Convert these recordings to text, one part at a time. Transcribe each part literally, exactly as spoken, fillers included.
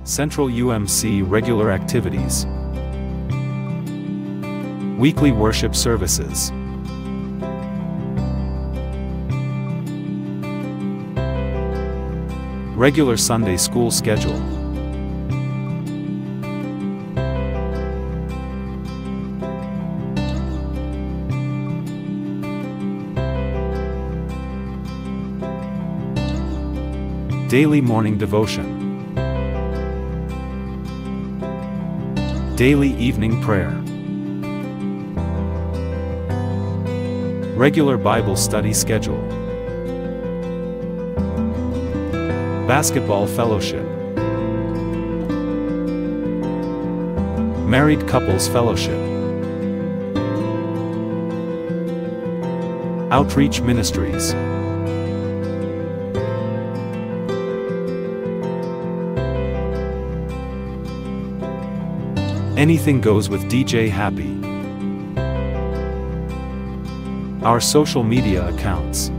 Central U M C regular activities. Weekly worship services. Regular Sunday school schedule. Daily morning devotion. Daily evening prayer. Regular Bible study schedule. Basketball fellowship. Married couples fellowship. Outreach ministries. Anything goes with D J Happy. Our social media accounts.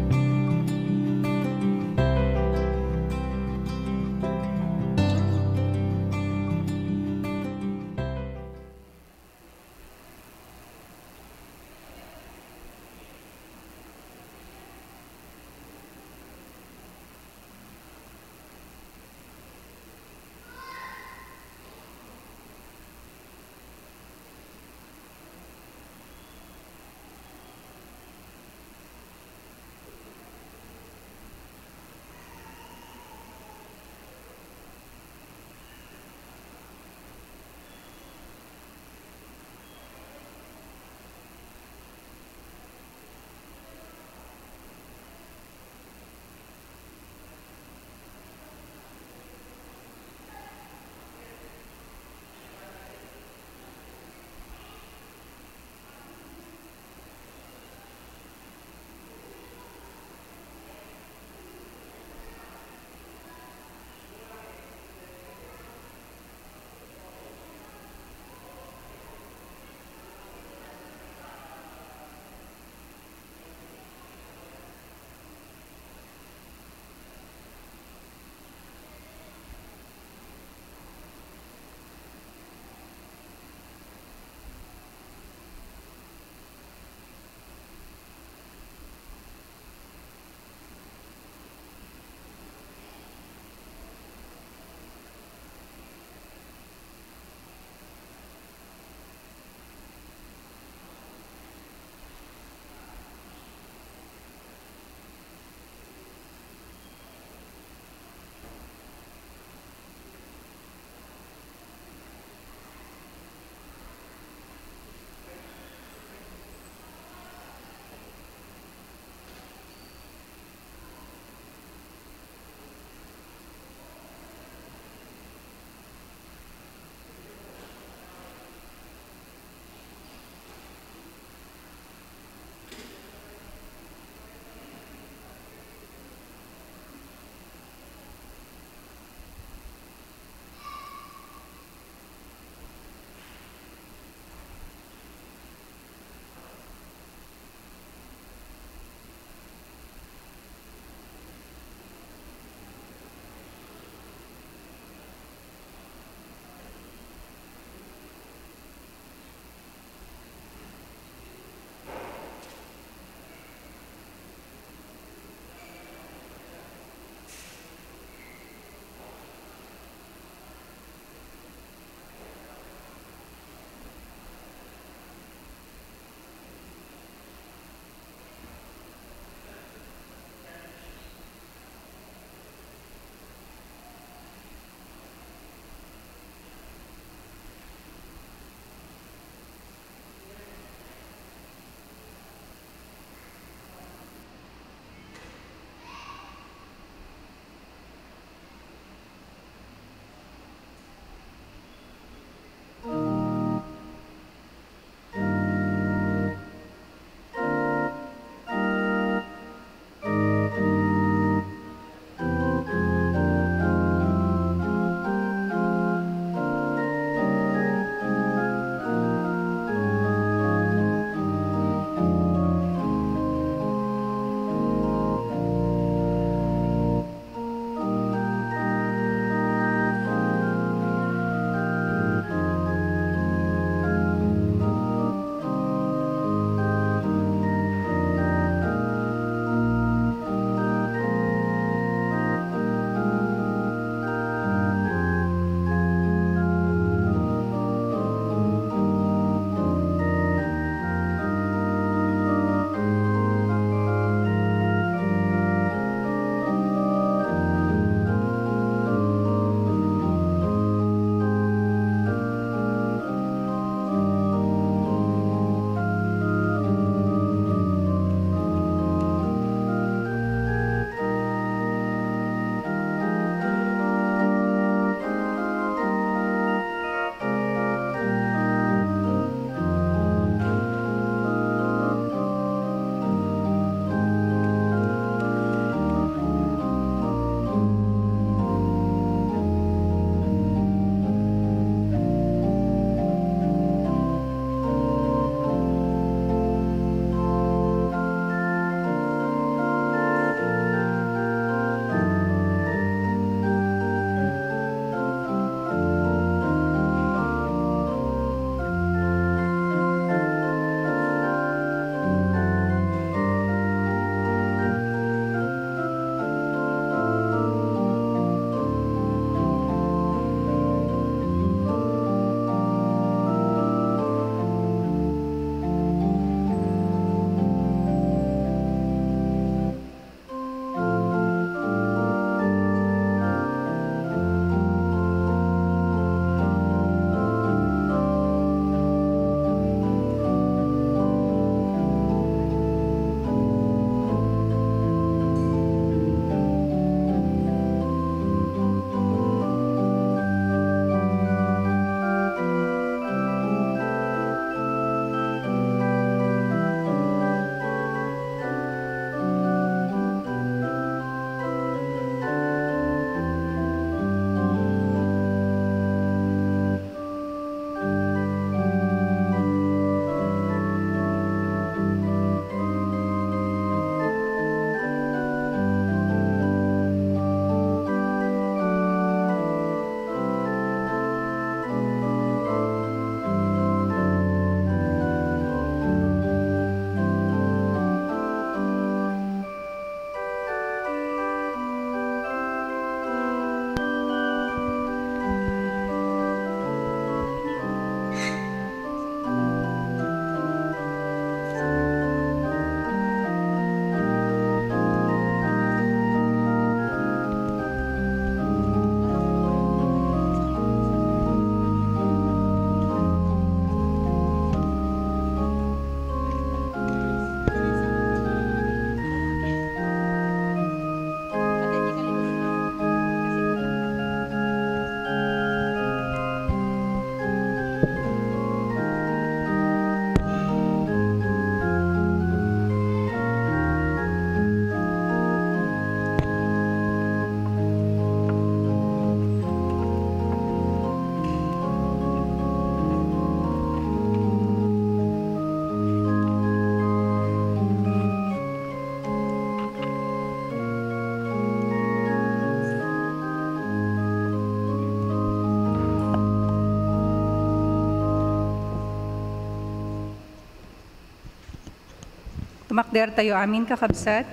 Tumakdertayo amin, kakabsat.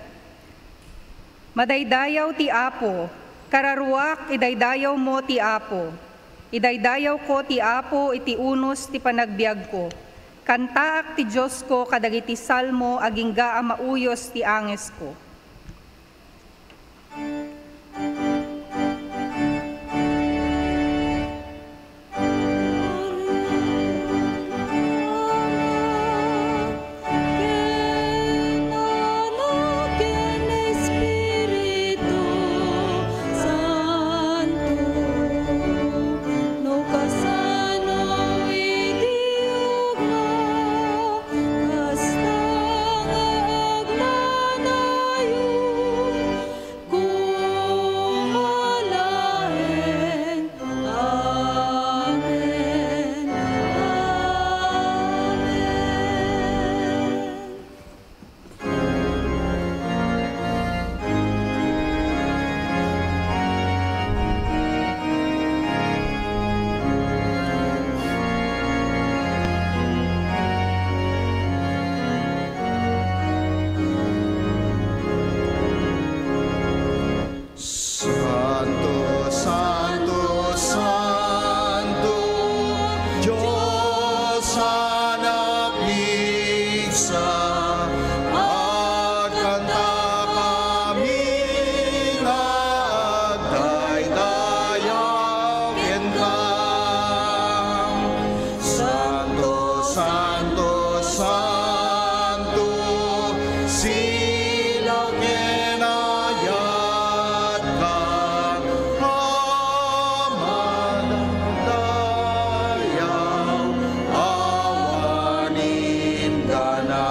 Madaydayaw ti Apo. Kararuak, idaydayawmo ti Apo. Idaydayawko ti Apo iti unos ti panagbiagko. Kantaak ti Diosko kadagiti salmo agingga a mauyos ti angesko. Kasta nga agnanayon, kumalaeng. Amen. Amen. Santo, santo, santo, Dios a napigsa, agkantakami nga agdaydayaw kenka. Santo, santo, santo, silaw ken ayatka, a madaydayaw awan inggana.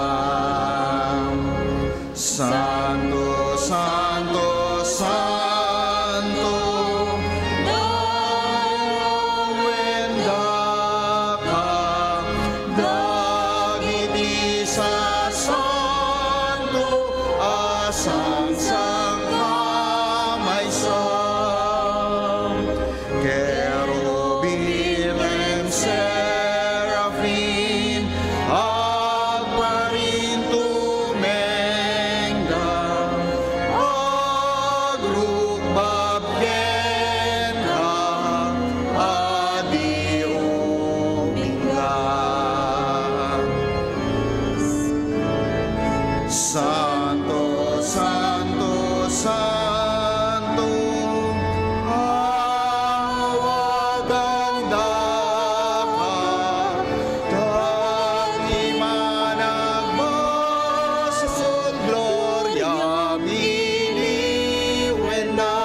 Santo, santo, santo, daydawen daka dagiti sasanto a sangsangkamaysa. Kerubim ken serafim, agparintumengda, agrukbab kenka, a di umingga. Santo, santo, santo, awagan daka, dagiti managbasol, gloria, iliwenda.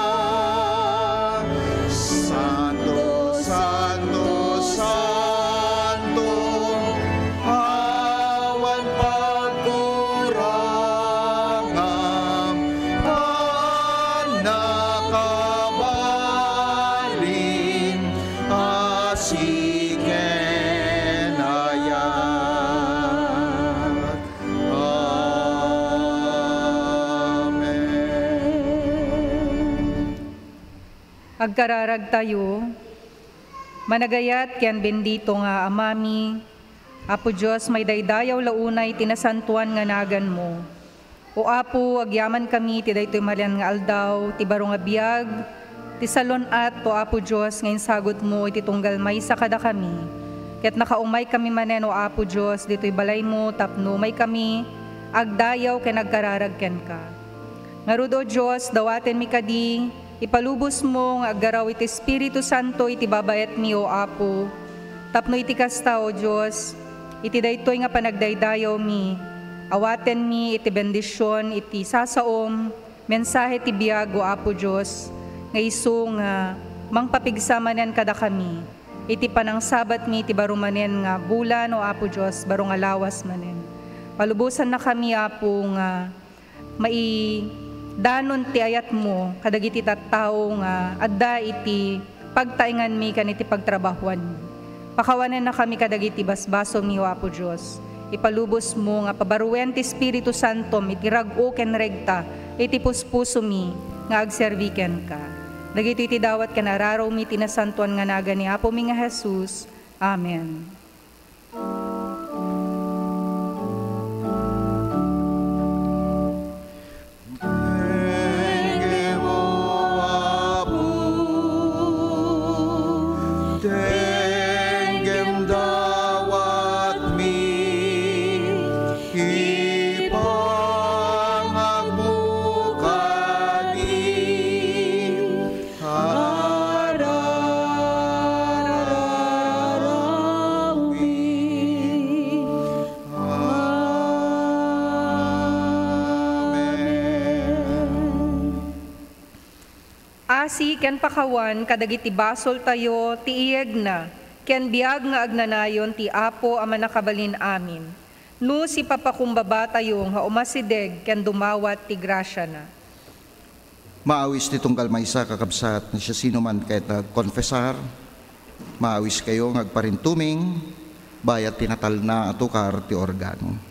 Santo, santo, santo, awan pagkurangan, pannakabalin, asi ken ayat. Amen. Agkararagtayo. Managayat ken bendito nga Amami, Apo Dios, maidaydayaw la unay ti nasantoan nga naganmo. O Apo, agyamankami ti daytoy malian nga aldaw, ti baro nga biag, ti salun-at, O Apo Dios, nga insagutmo iti tunggal maysa kadakami. Ket nakaumaykami manen, O Apo Dios, ditoy balaymo tapno umaykami agdayaw ken agkararag kenka. Ngarud, O Dios, dawatenmi kadi, ipalubosmo nga aggaraw iti Espiritu Santo iti babaetmi, O Apo, tapno iti kasta, O Dios, iti daytoy nga panagdaydayawmi, awatenmi iti bendision iti sasaom, mensahe ti biag, O Apo Dios, nga isu nga mangpapigsa manen kadakami iti panangsabatmi iti baro manen nga bulan, O Apo Dios, baro nga lawas manen. Palubosannakami, Apo, nga maidanon ti ayatmo kadagiti tattao nga adda iti pagtaenganmi ken iti pagtrabahuanmi. Pakawanennakami kadagiti basbasomi, O Apo Dios. Ipalubosmo nga pabaruen ti Espiritu Santom iti rag-o ken regta iti puspusomi nga agserbi kenka. Dagitoy ti dawat ken ararawmi ti nasantoan nga nagan ni Apomi nga Jesus. Amen. Asi ken pakawan kadagiti basoltayo ti iyegna ken biag nga agnanayon ti Apo a Mannakabalin-amin, no sipapakumbabatayo nga umasideg ken dumawat ti grasiana. Maawis ti tunggal maysa, kakabsat, no siasinoman ket nagkonfesar, maawiskayo nga agparintumeng bayat ti natalna a tukar ti organo.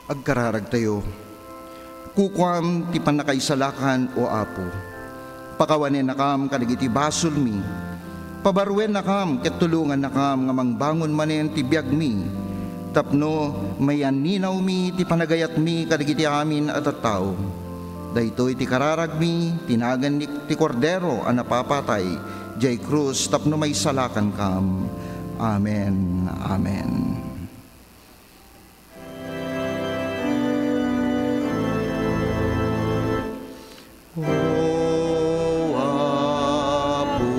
Agkararagtayo. Kukuam ti pannakaisalakan, O Apo. Pakawanennakam kadagiti basolmi. Pabaruennakam ket tulongannakam nga mangbangon manen ti biagmi, tapno mayanninawmi ti panagayatmi kadagiti amin a tattao. Daytoy ti kararagmi, ti nagannik ti Kordero a napapatay diay krus tapno maisalakankam. Amen. Amen. O Apo,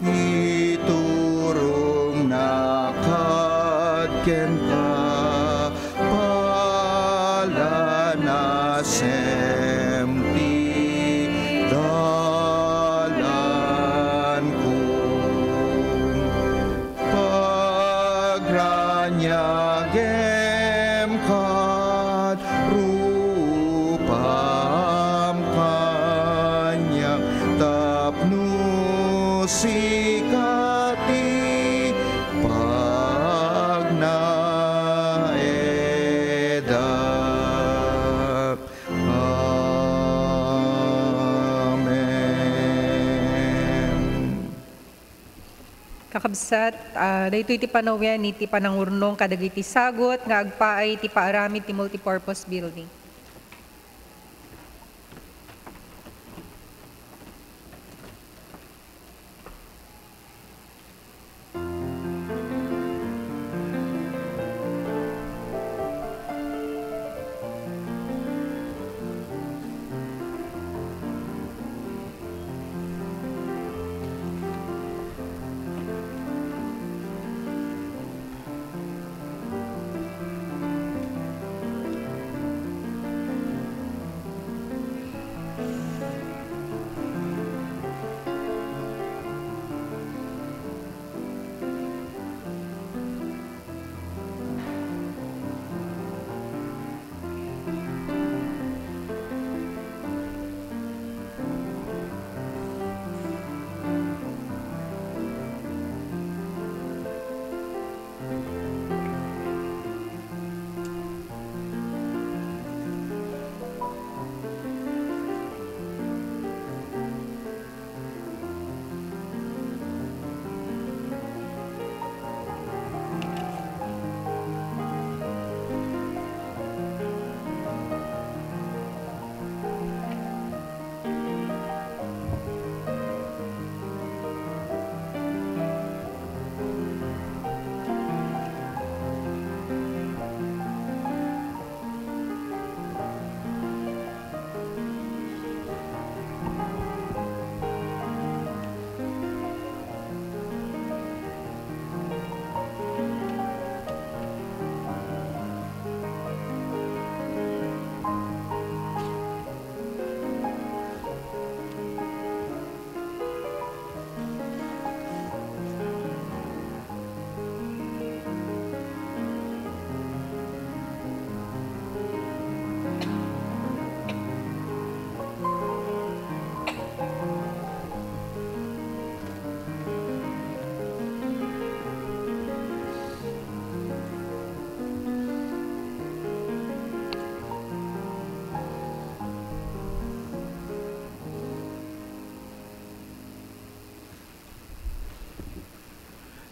iturongnak kad kenka, palanasem ti dalanko. Pagraniagem kad rupam kaniak, tapno sika ti pagnaedak. Amen. Kakabsat, ah, daytoy ti panawen iti panangurnong kadagiti sagut nga agpaay iti paaramid ti multipurpose building.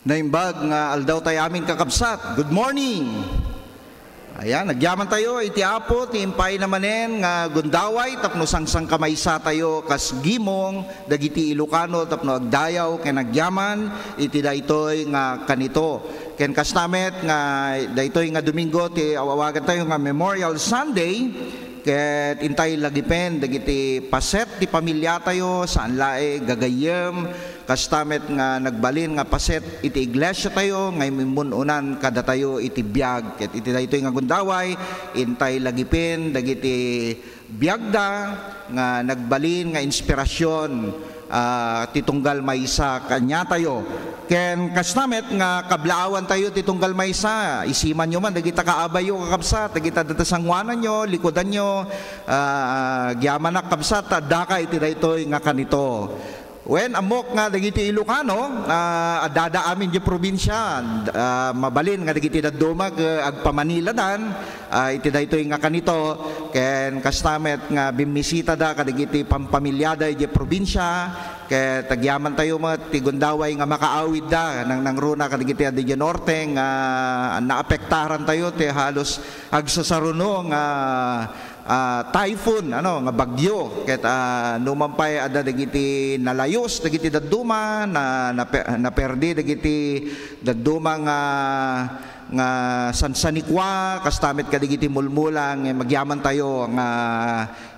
Naimbag nga aldaw tayo amin, kakabsat. Good morning! Ayan, nagyaman tayo iti Apo ti impaayna manen nga gundaway tapno sangsangkamaysatayo kas gimong dagiti Ilocano tapno agdayaw ken agyaman iti daytoy nga kanito. Ken kasta met nga daytoy nga Domingo ti awawagan tayo nga Memorial Sunday, ket intay lagipen dagiti paset ti pamiliatayo, saan laeng gagayyem, kasta met nga nagbalin nga paset iti iglesiatayo nga immun-unan kadatayo iti biag. Ket iti daytoy nga gundaway, intay lagipen dagiti biagda nga nagbalin nga inspirasyon, ah, ti tunggal maysa kaniatayo. Ken kasta met nga kablaawantayo ti tunggal maysa, isimanyo man dagita kaabayyo, kakabsat, dagita adda ta sangoananyo, likudanyo, ah, agyamanak, kabsat, ta addaka iti daytoy nga kanito. Wen, ammok nga dagiti Ilocano, ah, addada amin diay probinsia, ah, mabalin nga dagiti dadduma ket agpamaniladan, ah, iti daytoy nga kanito, ken kasta met nga bimmisitada kadagiti pampamiliada idiay probinsia, ket agyamantayo met ti gundaway nga makaawidda, nangnangruna kadagiti adda idiay norte nga naapektarantayo ti halos agsasaruno nga, ah, typhoon, ano, nga bagyo. Ket, ah, numan pay adda dagiti nalayus dagiti dadduma, na, nape-, naperdi dagiti dadduma nga, nga sansanikua, kasta met kadagiti mulmula nga agyamantayo nga,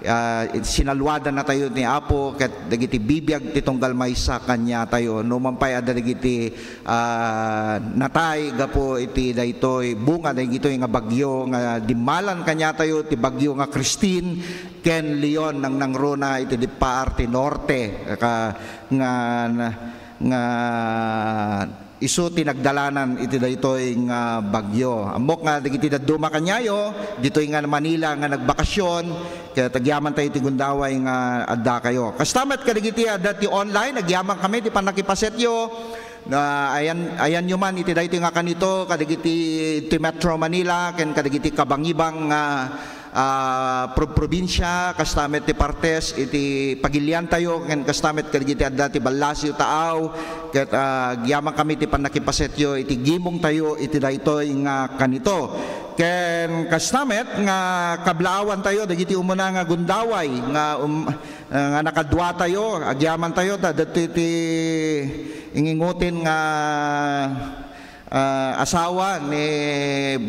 ah, sinaluadantayo ni Apo ket dagiti bibiag ti tunggal maysa kaniatayo. Numan pay adda dagiti, ah, natay gapu iti daytoy bunga dagitoy nga bagyo nga dimmalan kaniatayo ti bagyo nga Christine ken Leon, nangnangruna iti dippaar ti norte, ka-, nga, nga isu ti nagdalanan iti daytoy nga bagyo. Ammok nga dagiti dadduma kaniayo, ditoy nga Manila nga nagbakasyon, ket agyamantayo ti gundaway nga addakayo. Kasta met kadagiti adda ti online, agyamankami ti pannakipasetyo. Na, ayan, ayanyo man iti daytoy nga kanito, kadagiti ti Metro Manila, ken kadagiti kabangibang nga ah, prob-, probinsia, kasta met ti partes iti pagiliantayo, ken kasta met kadagiti adda ti ballasiw taaw, ket, ah, agyamankami ti pannakipasetyo iti gimongtayo iti daytoy nga kanito. Ken kasta met nga kablaawantayo dagiti umuna nga gundaway nga, um, nga nakaduatayo, agyamantayo, ta dagiti ti ingingoten nga ah, asawa ni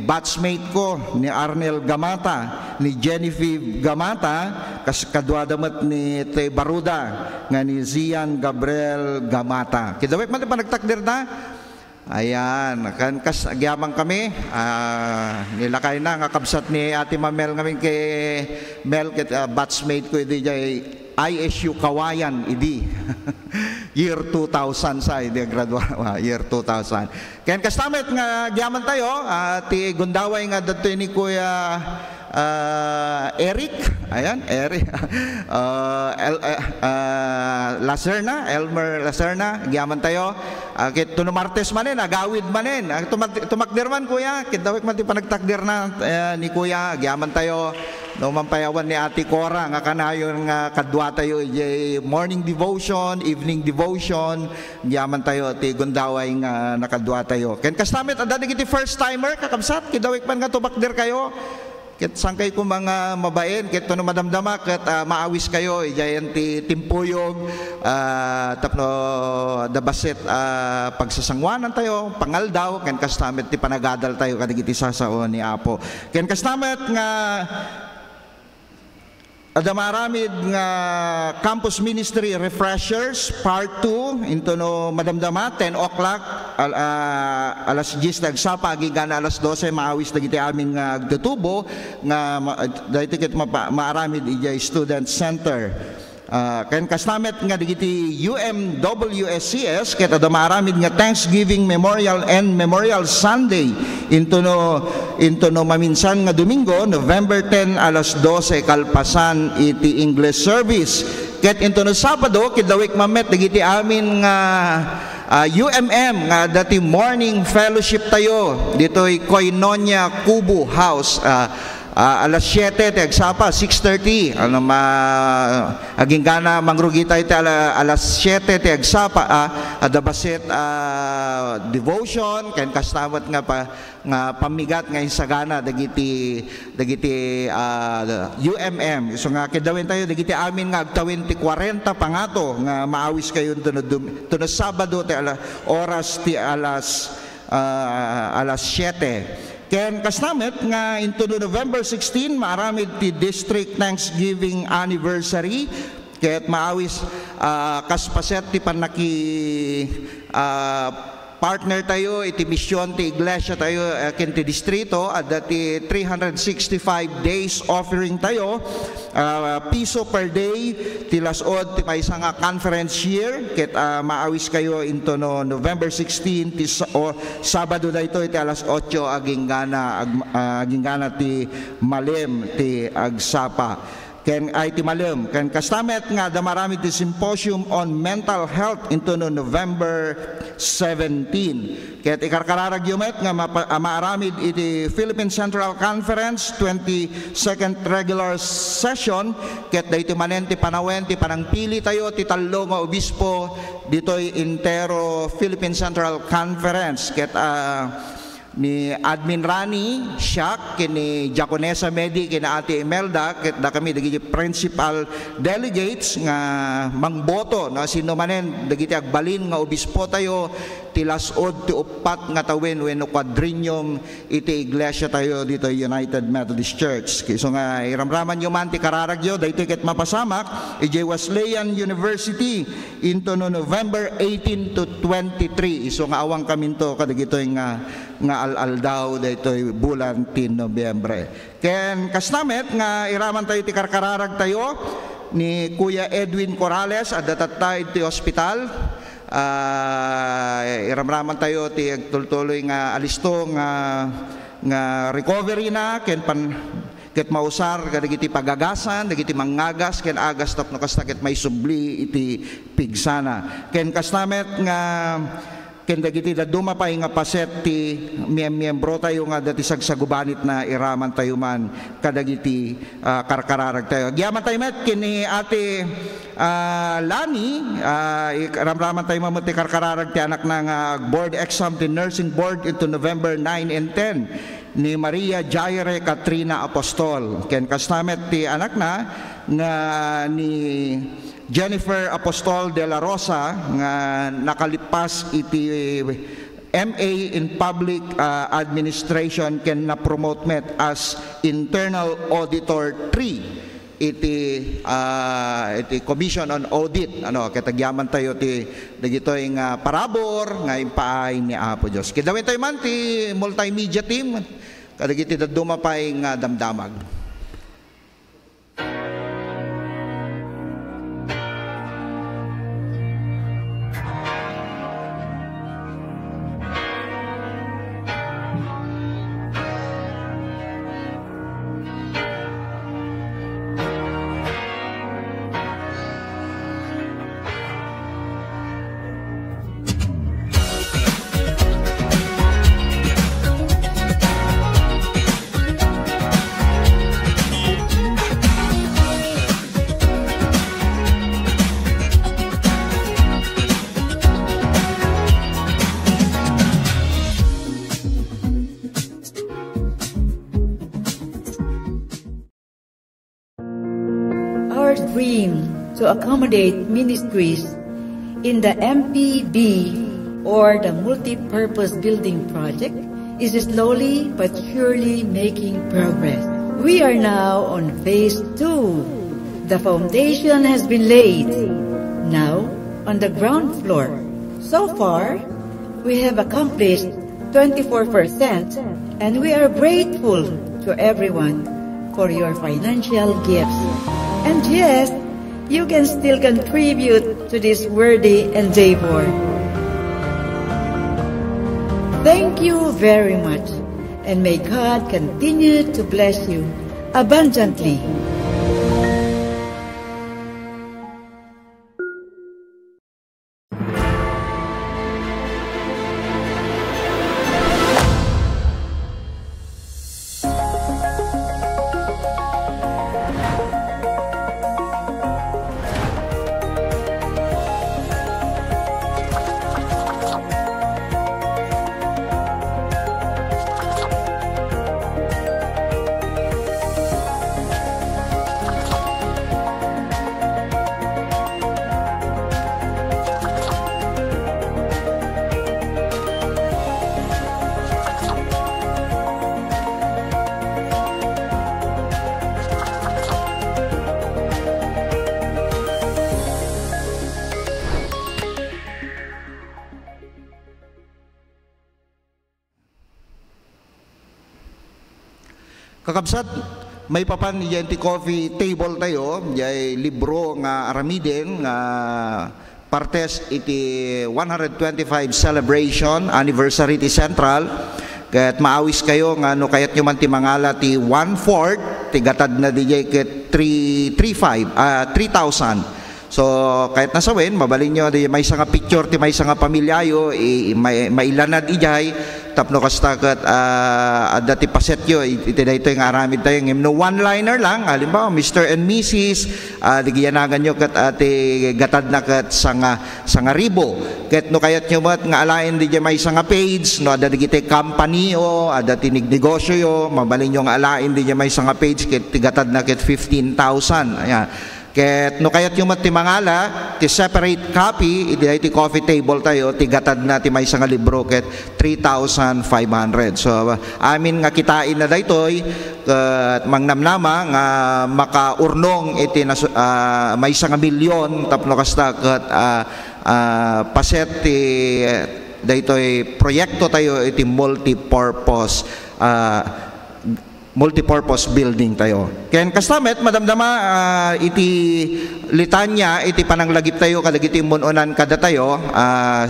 batchmate ko, ni Arnel Gamata, ni Genevieve Gamata, kas-, kaduada met ni Tay Baruda, nga ni Zian Gabriel Gamata. Kidawek man ti panagtakderda. Ayan, kan-, kas-, agyamankami, ah, nilakayna nga kabsat ni Ate Mamel ngamin kay Mel, ket, ah, batchmate ko idi jay I S U Kawayan idi. Year two thousand sa idi agradua, ah, year two thousand. Ken kasta met nga agyamantayo, ah, ti gundaway nga adda ni Kuya, ah, Eric. Ayan, Eric. Ah, El-, ah, ah, Lacerna, Elmer Lacerna, agyamantayo. Ah, ket no Martes manen, agawid manen. Ah, tumak-, tumakder man, Kuya. Kidawek man ti panagtakderna, eh, ni Kuya. Agyamantayo. No, manpayawan ni Ate Cora nga kanayon nga kaduatayo idiay morning devotion, evening devotion, agyamantayo ti gundaway nga nakaduatayo. Ken kasta met, adda dagiti first timer, kakabsat, kidawek man nga tumakderkayo. Ket saankay koma nga mabain, ket no madamdama, ket, ah, maawiskayo, idiay ti timpuyog, ah, tapno adda bassit, ah, pagsasangoanantayo, pangaldaw, ken kasta met ti panagadaltayo kadagiti sasao ni Apo. Ken kasta met nga adda maaramid nga campus ministry refreshers, part two, into no madamdama, ten o'clock, al-, ah, alas dies ti agsapa, agingga alas dose, maawis dagiti amin nga agtutubo, nga ma-, daytoy ket mapa-, maaramid idiay student center. Ah, ken kasta met nga dagiti U M W S C S, ket adda maaramid nga Thanksgiving Memorial and Memorial Sunday into no, into no maminsan nga Domingo, November ten, alas dose kalpasan iti English service. Ket into no Sabado, kidawek man met dagiti amin nga, ah, U M M nga adda ti morning fellowship tayo ditoy Koinonia Kubo House. Ah, Ah, alas siete ti agsapa, six thirty. Ano ma-, aginggana, mangrugitayo ti ala-, alas siete ti agsapa, ah, adda bassit, ah, devotion, ken kasta met nga pa-, nga pammigat nga insagana dagiti, dagiti, ah, U M M. So nga, kidawentayo dagiti amin nga agtawin ti kwarenta pangato nga maawiskayo intono dum-, intono Sabado ti ala-, oras ti alas, ah, alas siete. Ken kasta met nga intono November sixteen, maaramid ti District Thanksgiving Anniversary. Ket maawis, ah, kas paset ti pannaki-, ah, partner tayo iti mision ti iglesia tayo, eh, ken ti distrito, adda ti three hundred sixty-five days offering tayo, ah, piso per day, ti las-ud ti maysa nga conference year, ket, ah, maawiskayo intono November sixteen, ti sa-, o, Sabado daytoy, ti alas otso aginggana, ag-, ah, aginggana ti malem ti agsapa. Ken, ay, ti malem. Ken kasta met nga adda maaramid ti Symposium on Mental Health intono November seventeen. Ket ikarkararagyo met nga mapa-, a maaramid iti Philippine Central Conference twenty-second regular session, ket daytoy manen ti panawen ti panangpili tayo ti tallo nga obispo ditoy entero Philippine Central Conference. Ket, ah, ni Admin Rani, siak, ken ni Diaconesa Medi, ken Ate Imelda, ket dakami dagiti principal delegates nga mangboto, no, sino manen dagiti agbalin nga obispo tayo, ti las-ud ti uppat nga tawen wenno quadrennium iti iglesia tayo ditoy United Methodist Church. Isu nga iramramanyo man ti kararagyo, daytoy ket mapasamak, idiay Wesleyan University, intono November eighteen to twenty-three. Isu nga awan kaminto kadagitoy nga nga al-aldaw daytoy bulan ti Nobyembre. Ken kasta met nga iraman tayo ti karkararag tayo ni Kuya Edwin Corrales, adda tatta iti ospital. Ah, iramraman tayo ti agtultuloy nga alisto nga, nga recovery na, ken pan-, ket mausar kadagiti pagagasan, dagiti mangngagas, ken agas tapno kasta ket maisubli iti pigsana. Ken kasta met nga ken dagiti dadduma pay nga paset ti miyem-, miyembro tayo nga adda ti sagsagubanit na iraman tayo man kadagiti, ah, karkararag tayo. Agyaman tayo met ken ni Ate, ah, Lani, ah, ik-, ramraman tayo man met ti karkararag ti anakna nga board exam ti nursing board into November nine and ten ni Maria Jaire Katrina Apostol. Ken kasta met ti anakna nga ni Jennifer Apostol de la Rosa nga nakalipas iti M A in Public, ah, Administration ken na-promote met as Internal Auditor three iti, ah, iti Commission on Audit. Ano, ket agyaman tayo ti dagitoy nga parabur nga impaay ni Apo Dios. Kidawin tayo man ti multimedia team kadagiti dadduma pay nga damdamag. Our dream to accommodate ministries in the M P B or the multi-purpose building project is slowly but surely making progress. We are now on phase two. The foundation has been laid. Now, on the ground floor. So far, we have accomplished twenty-four percent, and we are grateful to everyone for your financial gifts. And yes, you can still contribute to this worthy endeavor. Thank you very much, and may God continue to bless you abundantly. Kakabsat, maipapan idiay ti coffee table tayo, diay libro nga aramiden nga partes iti one hundred twenty-five celebration anniversary ti Central. Ket maawis kayo nga no kayatyo man ti mangala ti one-fourth, ti gatadna didiay ket three three five, ah, three thousand. So, kayat na sawen, mabalinyo, di maysa nga picture ti maysa nga pamilyayo, i-, i-, may-, mailanad idiay, tapno kasta ket, ah, adda ti pasetyo, i-, iti daytoy nga aramid tayo. Ngem no one-liner lang, halimbawa, Mister and Missus, ah, di giyanaganyo ket, ah, ti gatadna ket sanga, sangaribo. Ket no kayatyo met nga alaen di maysa nga page, no, adda digiti company-yo, adda ti negnegosioyo, mabalinyo nga alaen di maysa nga page, ket ti gatadna ket fifteen thousand. Ayan. Ket no kayatyo met ti mangala, ti separate copy, iti, iti coffee table tayo, ti gatadna ti maysa nga libro ket three thousand five hundred. So, amin nga kitain na daytoy, ket mangnamnama nga makaurnong iti nas-, ah, maysa nga milyon tapno kasta ket, ah, ah, paset ti, daytoy proyekto tayo iti multipurpose, ah, multipurpose building tayo. Ken kasta met, madamdama, ah, iti litanya, iti pananglagip tayo, kadagiti immun-unan kadatayo, ah,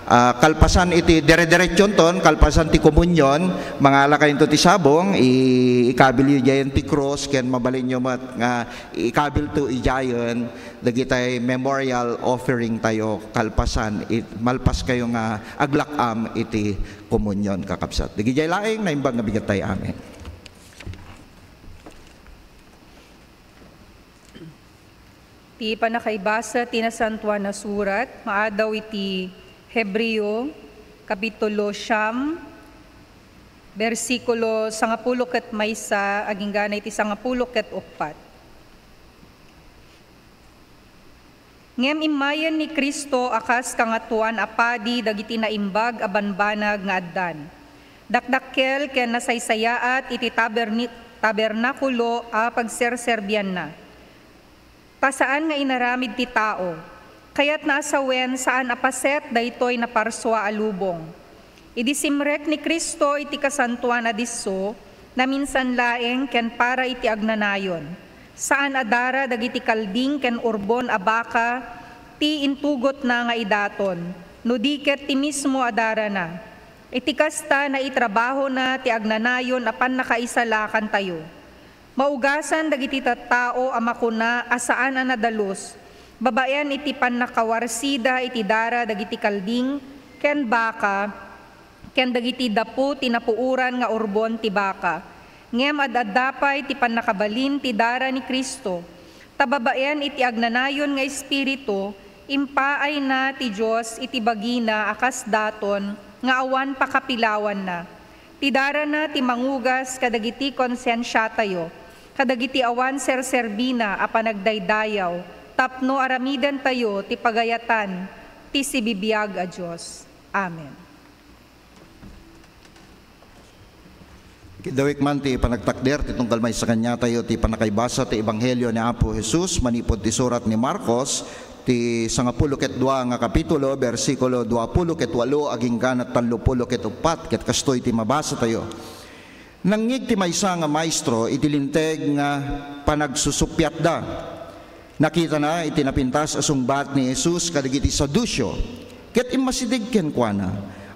ah, kalpasan iti dire-diretsionton, kalpasan ti komunyon, mangala kayonto ti sabong, i-, ikabilyo idiayen ti krus, ken mabalinyo met nga ikabilto idiayen dagitay memorial offering tayo, kalpasan, it-, malpas kayo nga aglak-am iti komunyon, kakabsat. Dagijay laeng naimbag nga bigat tayo. Amen. Ti pannakaibasa ti Nasantoan a Surat, maadaw iti Hebreo, Kapitulo siyam, bersikulo sangapulo ket maysa, agingga iti sangapulo ket uppat. Ngem immayen ni Cristo a kas Kangatoan a Padi dagiti naimbag a bambanag nga addan, dakdakkel ken nasaysayaat iti taberni-, tabernakulo a pagserserbianna. Ta saan nga inaramid ti tao, kayatna a sawen saan a paset daytoy naparsua a lubong. Idi simrek ni Cristo iti kasantoan a disso, naminsan laeng ken para iti agnanayon. Saan a dara dagiti kalding ken urbon a baka ti intugotna nga idaton, no di ket ti mismo a darana. Iti kasta, naitrabahona ti agnanayon a pannakaisalakantayo. Maugasan dagiti tattao a makuna a saan a nadalus, babaen iti pannakawarsida iti dara dagiti kalding ken baka, ken dagiti dapu ti napuoran nga urbon ti baka, ngem ad-adda pay ti pannakabalin ti dara ni Cristo, ta babaen iti agnanayon nga Espiritu, impaayna ti Dios iti bagina a kas daton nga awan pakapilawanna. Ti darana ti mangugas kadagiti konsensiatayo, kadagiti awan serserbina a panagdaydayaw, tapno aramidentayo ti pagayatan ti sibibiag a Dios. Amen. Kiddawek man ti panagtakder ti tunggal maysa kaniatayo ti pannakaibasa ti Ebanghelio ni Apo Jesus manipud ti surat ni Marcos, ti sangapulo ket dua nga kapitulo, bersikulo duapulo ket walo agingga tallopulo ket uppat, ket kastoy ti mabasatayo. Nangngeg ti maysa nga maestro iti Linteg nga panagsusuppiatda. Nakitana iti napintas a sungbat ni Jesus kadagiti Saduceo, ket immasideg kenkuana,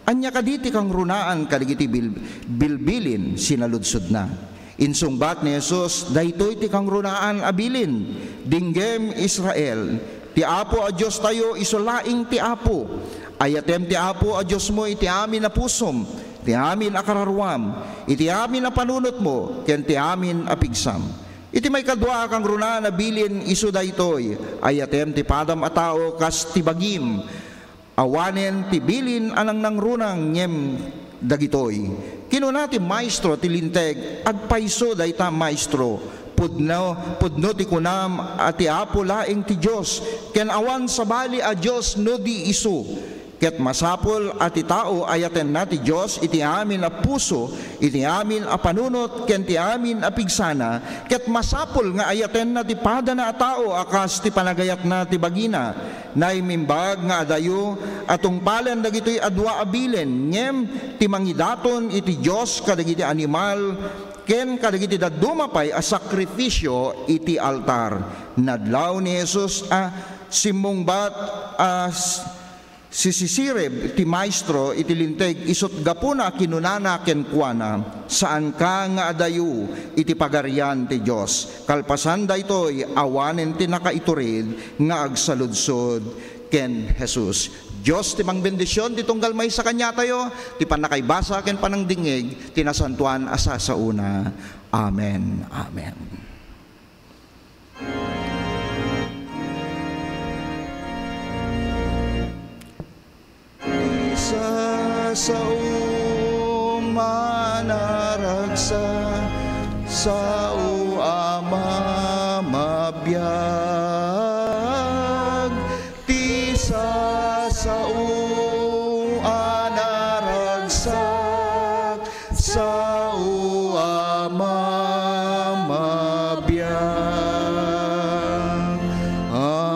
"Ania kadi ti kangrunaan kadagiti bil-, bilbilin?" sinaludsodna. Insungbat ni Jesus, "Daytoy ti kangrunaan a bilin, Dinggem, Israel, ti Apo a Diostayo isu laeng ti Apo. Ayatem ti Apo a Diosmo iti amin a pusom, ti amin a kararuam, iti amin a panunotmo, ken ti amin a pigsam." Iti maikadua a kangrunaan a bilin isu daytoy, "Ayatem ti padam a tao kas ti bagim." Awanen ti bilin a nangnangruna ngem dagitoy. Kinuna ti maestro ti Linteg, "Agpayso dayta, Maestro. Pudno, pudno ti kunam a ti Apo laeng ti Dios, ken awan sabali a Dios no di isu. Ket masapul a ti tao ayatenna ti Dios iti amin a puso, iti amin a panunot, ken ti amin a pigsana, ket masapul nga ayatenna ti padana a tao a kas ti panagayatna ti bagina. Naimbag nga adayo a tungpalen dagitoy a dua a bilin, ngem ti mangidaton iti Dios kadagiti animal ken kadagiti dadduma pay a sakrifisio iti altar. Nadlaw ni Jesus a simmungbat a s-, sisisirib ti maestro iti Linteg, isut' gapuna a kinunana kenkuana, "Saanka nga adayo iti Pagarian ti Dios." Kalpasan daytoy, awanen ti nakaitured nga agsaludsod ken Jesus. Dios ti mangbendision ti tunggal maysa kaniatayo, ti pannakaibasa ken panangdingngeg ti nasantoan a sasaona. Amen. Amen. Ti sasaom a naragsak, sao a mamabiag. Ti sasaom a naragsak, sao a mamabiag. Amen.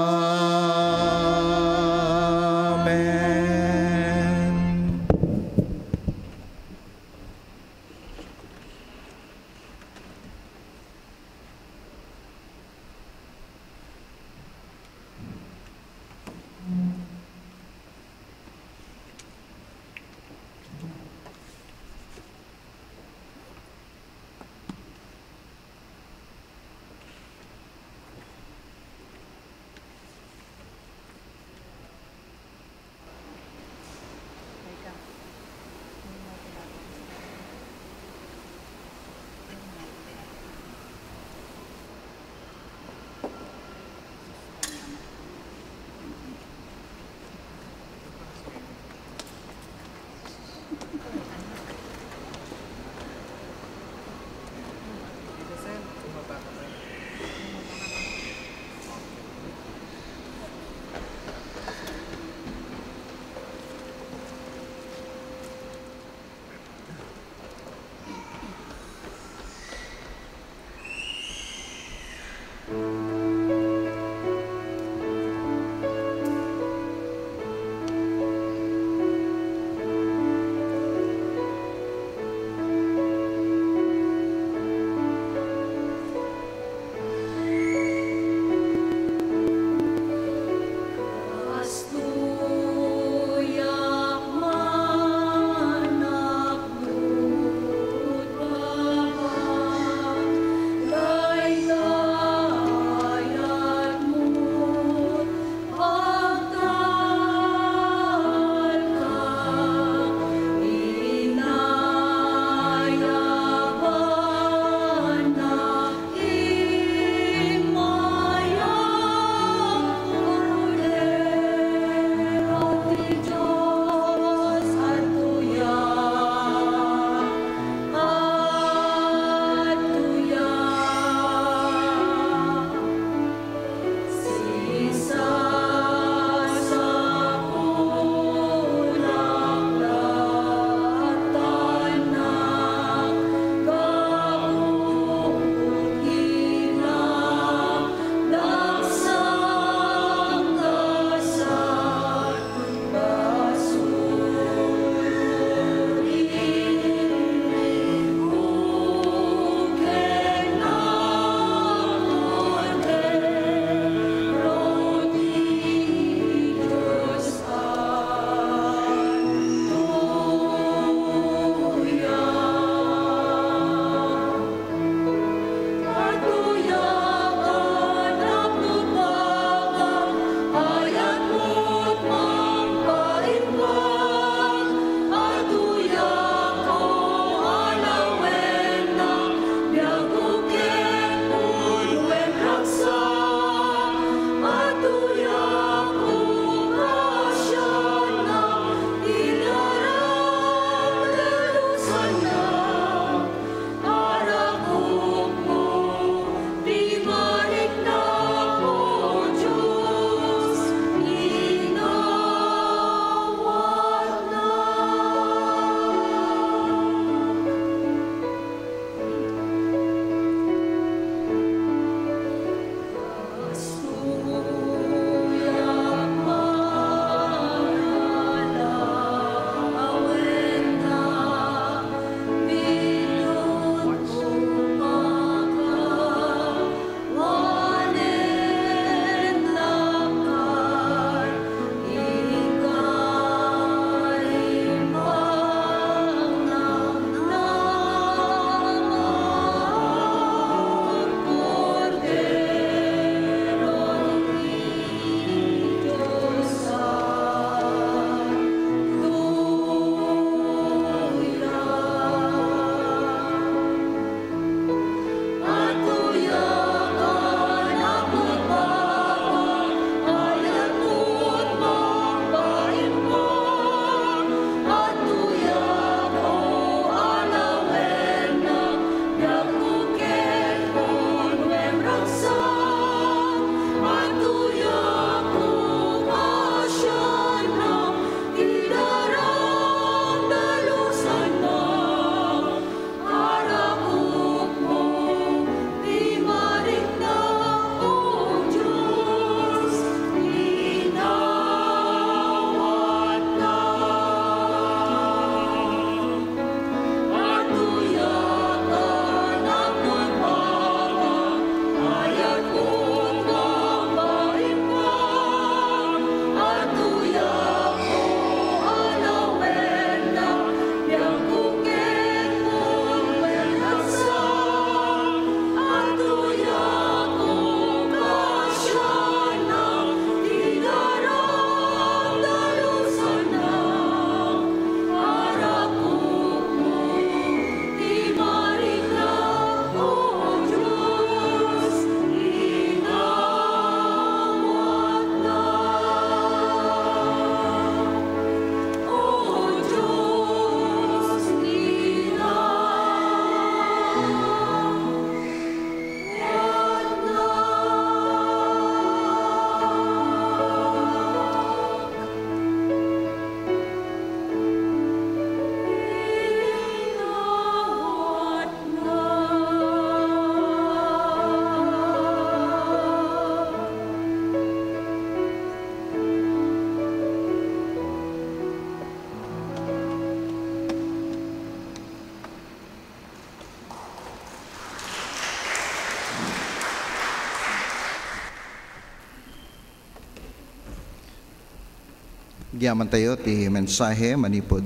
Agyamantayo ti mensahe manipud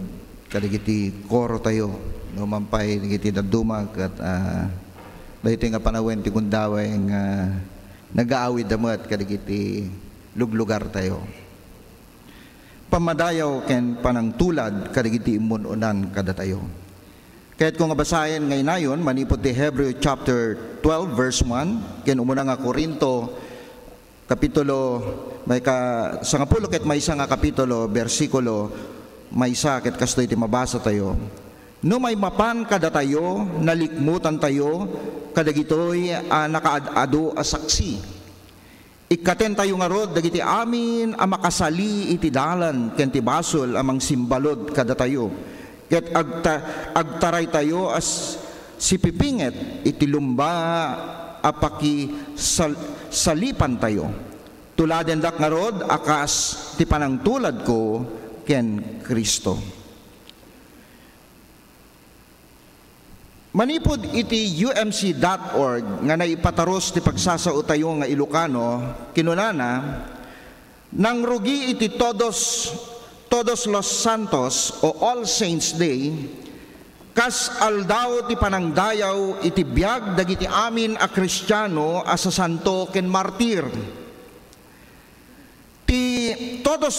kadagiti korotayo, no, man pay dagiti dadduma ket, ah, daytoy nga panawen ti gundaway nga nagaawidda met kadagiti luglugartayo. Pammadayaw ken panangtulad kadagiti immun-unan kadatayo. Kayatko nga basaen nga inayon manipud ti Hebreo chapter twelve, verse one, ken umuna nga Corinto, kapitulo, mayka-, sangapulo ket maysa nga kapitulo, bersikulo maysa, ket kastoy ti mabasatayo. No maimapan kadatayo, nalikmutantayo kadagitoy a nakaad-adu a saksi. Ikkatentayo ngarud dagiti amin a makasali iti dalan ken ti basol a mangsimbalud kadatayo, ket agta-, agtaraytayo a s-, sipipinget iti lumba a pakisal-, salipantayo. Tuladendak ngarud a kas ti panangtuladko ken Cristo. Manipud iti U M C dot org nga naipatarus ti pagsasaotayo nga Ilocano, kinunana, nangrugi iti Todos, Todos los Santos o All Saints Day, kas aldaw ti panangdayaw iti biag dagiti amin a Kristiano a sasanto ken martir. Ti Todos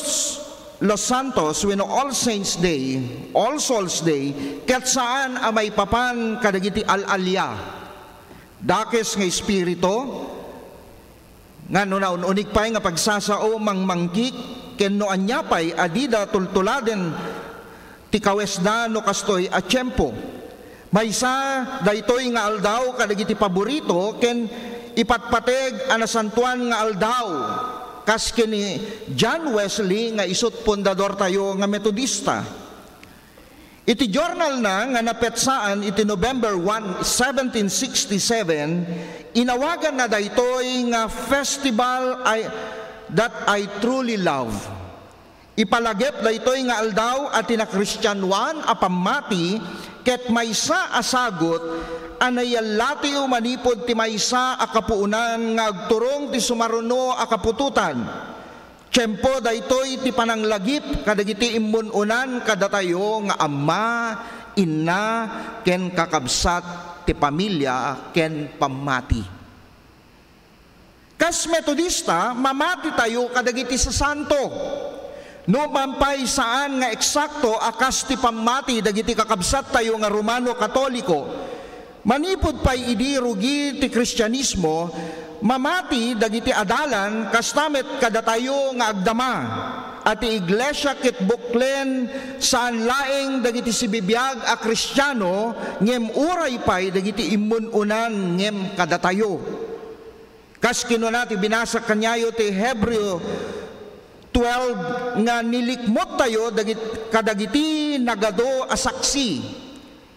los Santos wenno All Saints Day, All Souls Day, ket saan a maipapan kadagiti al-alia, dakes nga espiritu, nga no naun-unig pay nga pagsasao, mangmangkik, ken no ania pay a dida tultuladen ti kawesda no kastoy a tiempo. Maysa daytoy nga aldaw kadagiti paborito ken ipatpateg a nasantoan nga aldaw, kas ken ni John Wesley nga isut' pundadortayo nga Metodista. Iti journalna nga napetsaan iti November one, seventeen sixty-seven, inawaganna daytoy nga Festival I, That I Truly Love. Ipalagip daytoy nga aldaw a tinakristianoan a pammati ket maysa a sagut a naiyallatiw manipud ti maysa a kapuonan nga agturong ti sumaruno a kaputotan. Tiempo daytoy ti pananglagip kadagiti immun-unan kadatayo nga ama, inna, ken kakabsat ti pamilia ken pammati. Kas Metodista, mamatitayo kadagiti sasanto. No man pay saan nga eksakto a kas ti pammati dagiti kakabsattayo nga Romano Katoliko, manipud pay idi rugi ti Kristianismo, mamati dagiti adalan kasta met kadatayo nga agdama a ti iglesia ket buklen saan laeng dagiti sibibiag a Kristiano ngem uray pay dagiti immun-unan ngem kadatayo. Kas kinuna ti binasak kaniayo ti Hebreo twelve nga nilikmuttayo dagit-, kadagiti nagadu a saksi.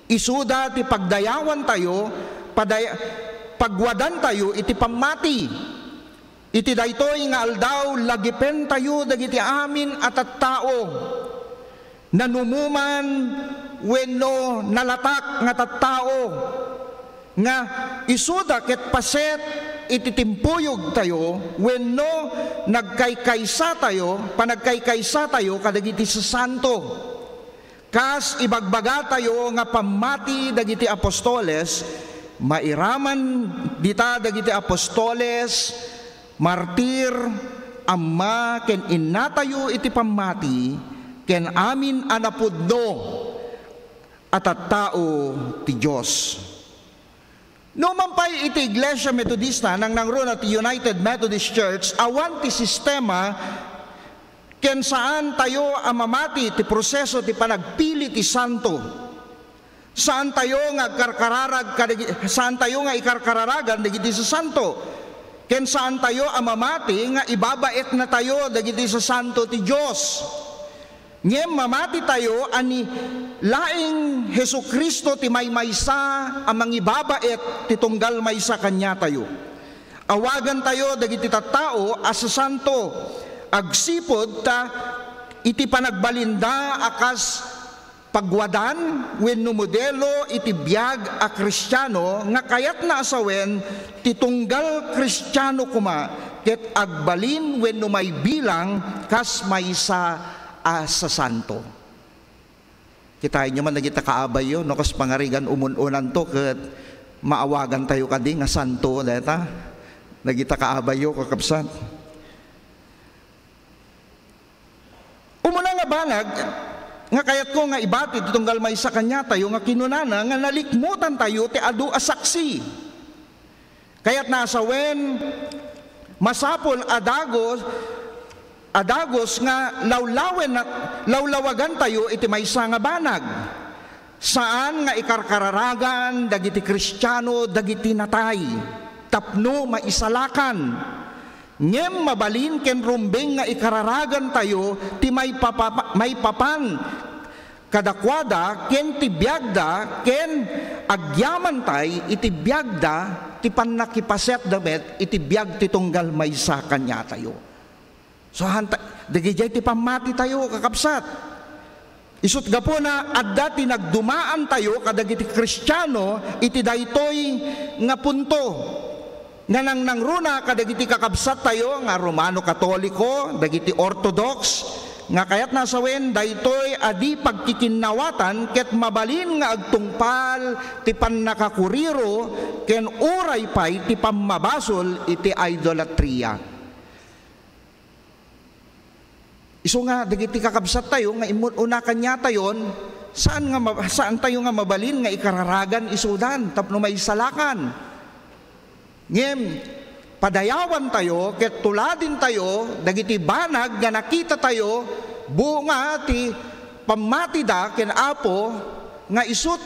Isuda ti pagdayawantayo, paday-, pagwadantayo iti pammati. Iti daytoy nga aldaw, lagipentayo dagiti amin a tattao. Nanumoman wenno nalatak nga tattao nga isuda ket paset iti timpuyogtayo wenno nagkaykaysatayo, panagkaykaysatayo kadagiti sasanto. Kas ibagbagatayo nga pammati dagiti apostoles, mairaman dita dagiti apostoles, martir, amma ken innatayo iti pammati, ken amin a napudno a tattao ti Dios. No man pay iti Iglesia Metodista, nangnangruna ti United Methodist Church, awan ti sistema ken saan tayo a mamati ti proseso ti panagpili ti santo. Saan tayo nga agkarkararag kadagi-, saan tayo nga ikarkararagan dagiti sasanto. Ken saan tayo a mamati nga ibabaetna tayo dagiti sasanto ti Dios. Ngem mamati tayo a ni laing Jesu-Cristo ti maymaysa a mangibabaet ti tunggal maysa kaniatayo. Awagan tayo dagiti tattao a sasanto agsipud ta iti panagbalinda a kas pagwadan wenno modelo iti biag a Kristiano nga kayatna a sawen ti tunggal Kristiano koma ket agbalin wenno maibilang kas maysa a sasanto. Kitaenyo man dagita kaabayyo, no, kas pangarigan umun-unanto ket maawagantayo kadi nga santo dayta. Dagita kaabayyo, kakabsat. Umuna nga banag nga kayatko nga ibati ti tunggal maysa kaniatayo nga kinunana nga nalikmutantayo ti adu a saksi. Kayatna a sawen, masapul a dagus, a dagus nga lawlawen, lawlawagantayo iti maysa nga banag. Saan nga ikarkararagan dagiti Kristiano dagiti natay tapno maisalakan. Ngem mabalin ken rumbeng nga ikararagantayo ti maipapa-, maipapan kadakuada ken ti biagda ken agyamantay iti biagda ti pannakipasetda met iti biag ti tunggal maysa kaniatayo. So, hanta-, dagidiay ti pammatitayo, kakabsat. Isut' gapuna, adda ti nagdumaantayo kadagiti Kristiano iti daytoy nga punto, nga nangnangruna kadagiti kakabsattayo nga Romano Katoliko, dagiti Orthodox, nga kayatna a sawen, daytoy a di pagkikinnawatan ket mabalin nga agtungpal ti pannakakuriro ken uray pay ti pammabasol iti idolatria. Isu nga dagiti kakabsattayo nga immun-una kaniatayon, saan nga ma-, saantayo nga mabalin nga ikararagan isudan tapno maisalakan. Ngem padayawantayo ket tuladintayo dagiti banag nga nakitatayo bunga ti pammatida ken Apo nga isut'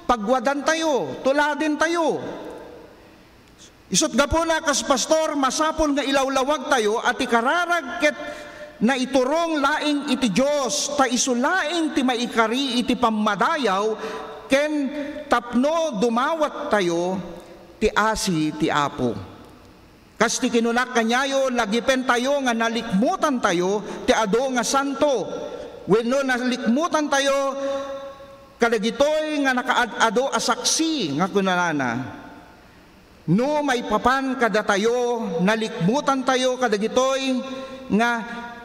pagwadantayo, tuladintayo. Isut' gapuna, kas pastor, masapul nga ilawlawagtayo a ti kararag ket naiturong laeng iti Dios, ta isu laeng ti maikari iti pammadayaw ken tapno dumawattayo ti asi ti Apo. Kas ti kinunak kaniayo, lagipentayo nga nalikmutantayo ti adu nga santo, wenno nalikmutantayo kadagitoy nga nakaad-adu a saksi nga kunana, no maipapan kadatayo, nalikmutantayo kadagitoy nga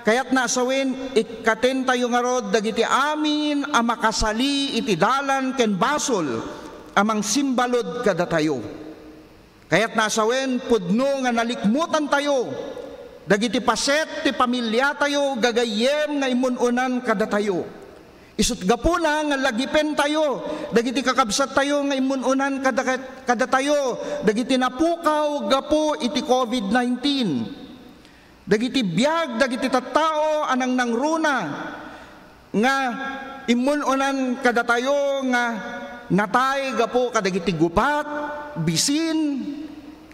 kayatna a sawen, ikkatentayo ngarud dagiti amin a makasali iti dalan ken basol a mangsimbalud kadatayo. Kayatna a sawen, pudno nga nalikmutantayo dagiti paset ti pamiliatayo gagayyem nga immun-unan kadatayo. Isut' gapuna nga lagipentayo dagiti kakabsattayo nga immun-unan kada-, kadatayo dagiti napukaw gapu iti covid nineteen. Dagiti biag dagiti tattao a nangnangruna nga immun-unan kadatayo nga natay gapu kadagiti gupat, bisin,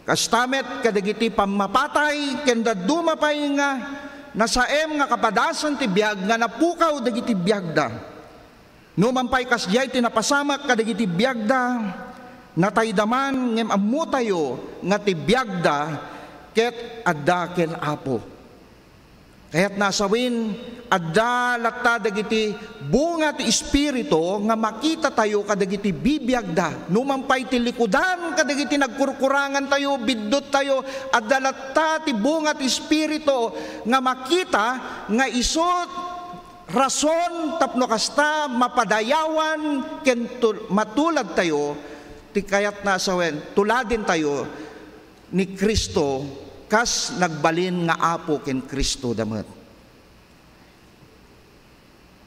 kasta met kadagiti pammapatay, ken dadduma pay nga nasaem nga kapadasan ti biag nga napukaw dagiti biagda. Numan pay kasdiay ti napasamak kadagiti biagda, natayda man, ngem ammotayo nga ti biagda ket adda ken Apo. Kayatna a sawen, adda latta dagiti bunga ti Espiritu nga makitatayo kadagiti bibiagda. Numan pay ti likudan kadagiti nagkurkurangantayo, bidduttayo, adda latta ti bunga ti Espiritu nga makita nga isut' rason tapno kasta mapadayawan ken tul-, matuladtayo ti kayatna a sawen, tuladentayo ni Cristo kas nagbalin nga Apo ken Cristo da met.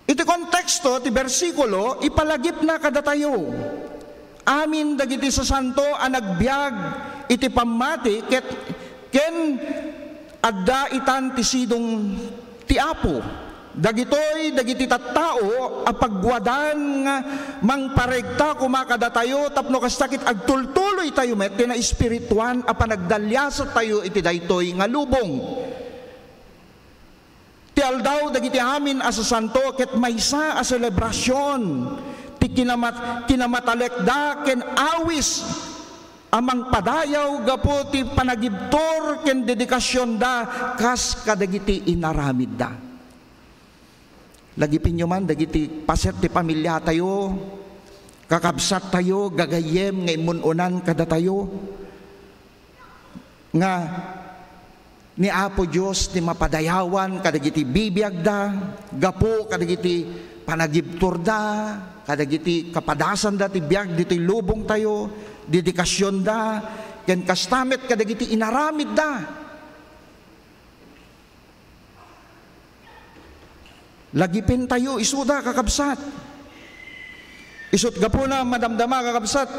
Iti konteksto ti bersikulo, ipalagipna kadatayo amin dagiti sasanto a nagbiag iti pammati ket ken adda itan ti sidong ti Apo. Dagitoy dagiti tattao a pagwadan nga mangparegta koma kadatayo tapno kasta ket agtultuloytayo met ti naespirituan a panagdaliasattayo iti daytoy nga lubong. Ti aldaw dagiti amin a sasanto ket maysa a selebrasion ti kinamat-, kinamatalekda ken awis a mangpadayaw gapu ti panagibtur ken dedikasionda kas kadagiti inaramidda. Lagipenyo man dagiti paset ti pamiliatayo, kakabsattayo, gagayyem nga immun-unan kadatayo, nga ni Apo Dios ti mapadayawan kadagiti bibiagda, gapu kadagiti panagibturda, kadagiti kapadasanda ti biag ditoy lubongtayo, dedikasionda, ken kasta met kadagiti inaramidda. Lagipentayo isuda, kakabsat. Isut' gapuna, madamdama, kakabsat,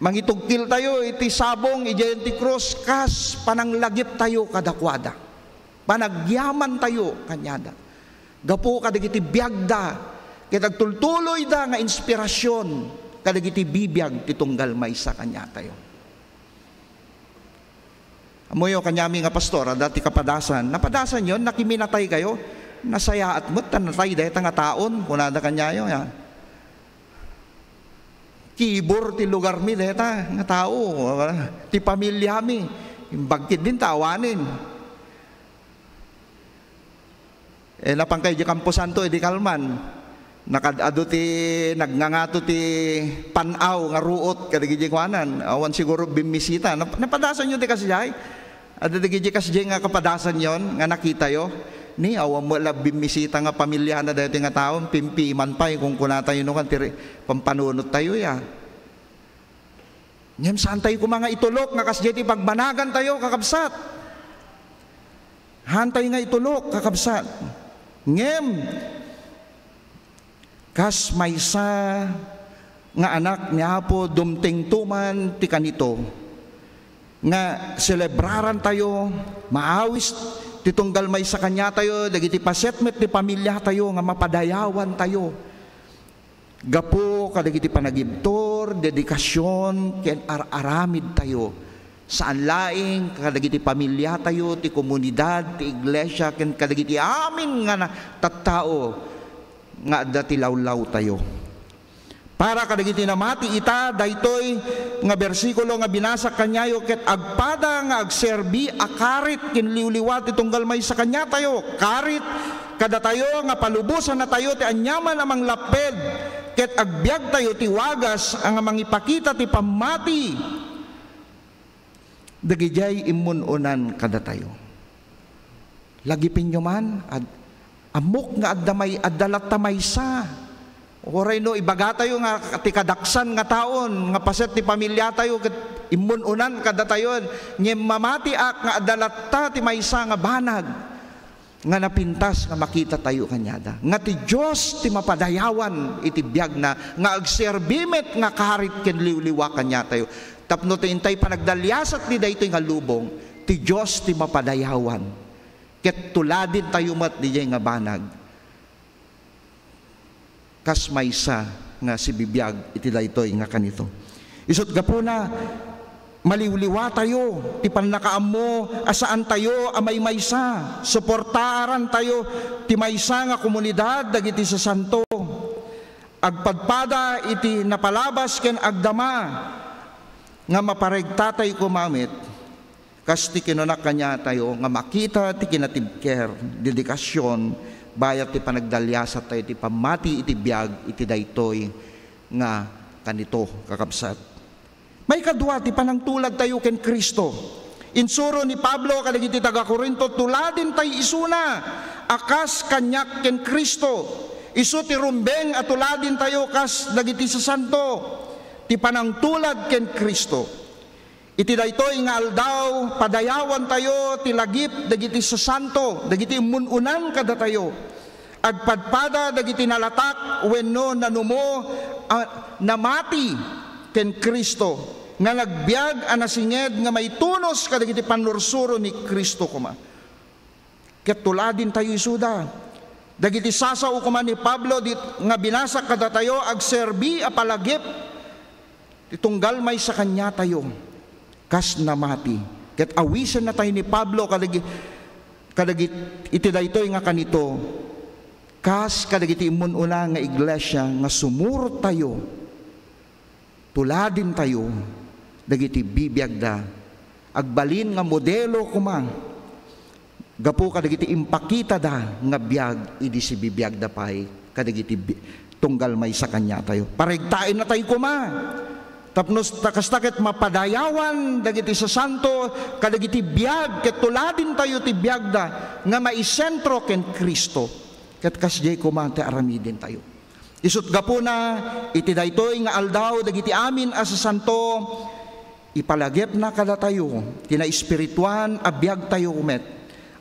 mangitugkiltayo iti sabong idiay ti krus kas pananglagiptayo kadakuada. Panagyamantayo kaniada. Gapu kadagiti biagda, ket agtultuloyda nga inspirasion kadagiti bibiag ti tunggal maysa kaniatayo. Ammoyo, kaniami nga pastor, adda ti kapadasan. Napadasanyon, nakiminataykayo. Nasayaat met ta natay dayta nga taon, kunada kaniayo, ya. Kibor ti lugarmi dayta nga tao, ti pamiliami. Imbag ketdin ta awanen. Eh, napankay idiay Camposanto, idi kalman. Nakad-adu ti, nagngangato ti pan-aw nga ruot kadagiti kuanan. Awan siguro bimmisita. Nap-, napadasanyo ti kasdiay? Adda dagiti kasdiay nga kapadasanyon nga nakitayo? Ni, awan met la bimmisita nga pamiliana daytoy nga tao, pimpiman pay, kunkunatayo no kan ti re-, pampanunottayo, ya. Ngem saantayo koma nga itulok nga kasdiay ti pagbanagantayo, kakabsat. Haantayo nga itulok, kakabsat. Ngem, kas maysa nga anak ni Apo, dumtengto man ti kanito, nga selebrarantayo, maawis ti tunggal maysa kaniatayo, dagiti paset met ti pamiliatayo nga mapadayawantayo. Gapu kadagiti panagibtur, dedikasion, ken ar-aramidtayo, saan laeng kadagiti pamiliatayo, ti komunidad, ti iglesia, ken kadagiti amin nga na-, tattao nga adda ti lawlawtayo. Para kadagiti namati ita, daytoy nga bersikulo nga binasak kaniayo ket agpada nga agserbi a karit ken liwliwa ti tunggal maysa kaniatayo, karit kadatayo nga palubosannatayo ti aniaman a manglapped, ket agbiagtayo ti wagas a nga mangipakita ti pammati dagidiay immun-unan kadatayo. Lagipenyo man, ad-, ammok nga adda may-, adda latta maysa. Uray no ibagatayo nga ti kadaksan nga taon nga paset ti pamiliatayo ket immun-unan kadatayo, ngem mamatiak nga adda latta ti maysa nga banag nga napintas nga makitatayo kaniada, nga ti Dios ti mapadayawan iti biagna, nga agserbi met nga karit ken liwliwa kaniatayo. Tapno ti intay panagdaliasat ti daytoy nga lubong, ti Dios ti mapadayawan. Ket tuladintayo met diay nga banag kas maysa nga sibibiag iti daytoy nga kanito. Isut' gapuna, maliwliwatayo ti pannakaammo a saantayo a maymaysa. Suportaarantayo ti maysa nga komunidad dagiti sasanto. Agpadpada iti napalabas ken agdama nga maparegtatay koma met. Kas ti kinuna kaniatayo nga makita ti kinatibker, dedikasion, bayat ti panagdaliasattayo ti pammati iti biag iti daytoy nga kanito, kakabsat. Maikadua, ti panangtuladtayo ken Cristo. Insuro ni Pablo kadagiti taga-Corinto, "Tuladintay isuna a kas kaniak ken Cristo." Isu ti rumbeng a tuladintayo kas dagiti sasanto, ti panangtulad ken Cristo. Iti daytoy nga aldaw, padayawantayo ti lagip dagiti sasanto, dagiti immun-unan kadatayo. Agpadpada dagiti nalatak wenno nanumo a namati ken Cristo, nga nagbiag a nasinged nga maitunos kadagiti pannursuro ni Cristo koma. Ket tuladintayo isuda. Dagiti sasao koma ni Pablo dit-, nga binasak kadatayo, agserbi a palagip ti tunggal maysa kaniatayo kas namati. Ket awisennatayo ni Pablo kadagi-, kadagit-, iti daytoy nga kanito, kas kadagiti immun-una nga iglesia nga sumurtayo. Tuladintayo dagiti bibiagda. Agbalin nga modelo koma gapu kadagiti impakitada nga biag idi sibibiagda pay kadagiti bi-, tunggal maysa kaniatayo. Paregtaennatayo koma. Tapno ta kasta ket mapadayawan dagiti sasanto kadagiti biag ket tuladentayo ti biagda nga maisentro ken Cristo. Ket kasdiay koma ti aramidentayo. Isut' gapuna, iti daytoy nga aldaw dagiti amin a sasanto, ipalagipna kadatayo ti naespirituan a biagtayo met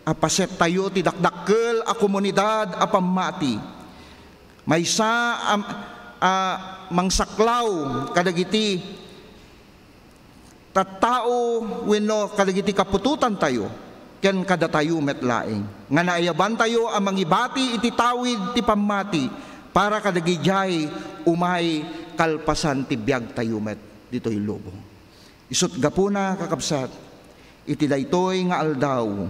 a pasettayo ti dakdakkel a komunidad a pammati. Maysa a, a mangsaklaw kadagiti tattao wenno kadagiti kaputotantayo ken kadatayo met laeng nga naayabantayo a mangibati iti tawid ti pammati para kadagidiay umay kalpasan ti biagtayo met ditoy lubong. Isut' gapuna, kakabsat, iti daytoy nga aldaw,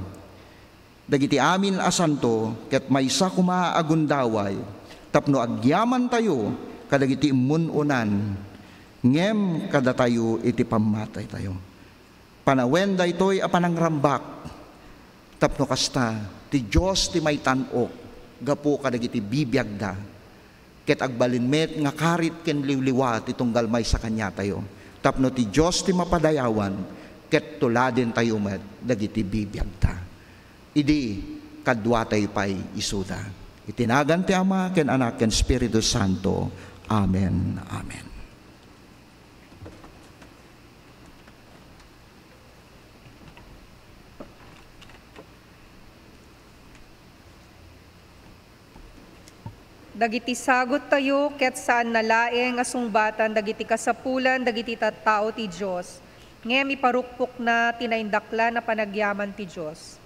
dagiti amin a santo ket maysa koma a gundaway tapno agyamantayo kadagiti immun-unan ngem kadatayo iti pammatitayo. Panawen daytoy a panangrambak tapno kasta, ti Dios ti maitan-ok gapu kadagiti bibiagda. Ket agbalin met nga karit ken liwliwa ti tunggal maysa kaniatayo, tapno ti Dios ti mapadayawan, ket tuladentayo met dagiti bibiagta. Idi kaduatayo pay isuda. Iti nagan ti Ama, ken Anak, ken Espiritu Santo. Amen. Amen. Dagiti saguttayo ket saanna laeng a sungbatan dagiti kasapulan dagiti tattao ti Dios, ngem iparukpokna ti naindaklan a panagyaman ti Dios.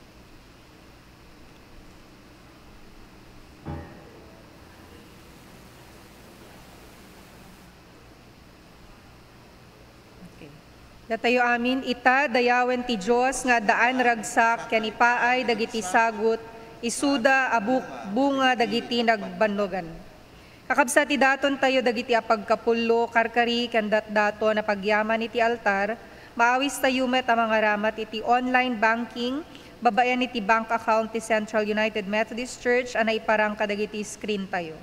Okay. Datayo amin ita, dayawen ti Dios nga addaan ragsak ken ipaay dagiti sagut, isuda a bu-, bunga dagiti nagbannogan. Kakabsat, ti datontayo dagiti apagkapullo, karkari, ken datdaton a pagyaman iti altar, maawistayo met a mangaramat iti online banking babaen iti bank account ti Central United Methodist Church a naiparang kadagiti screen tayo.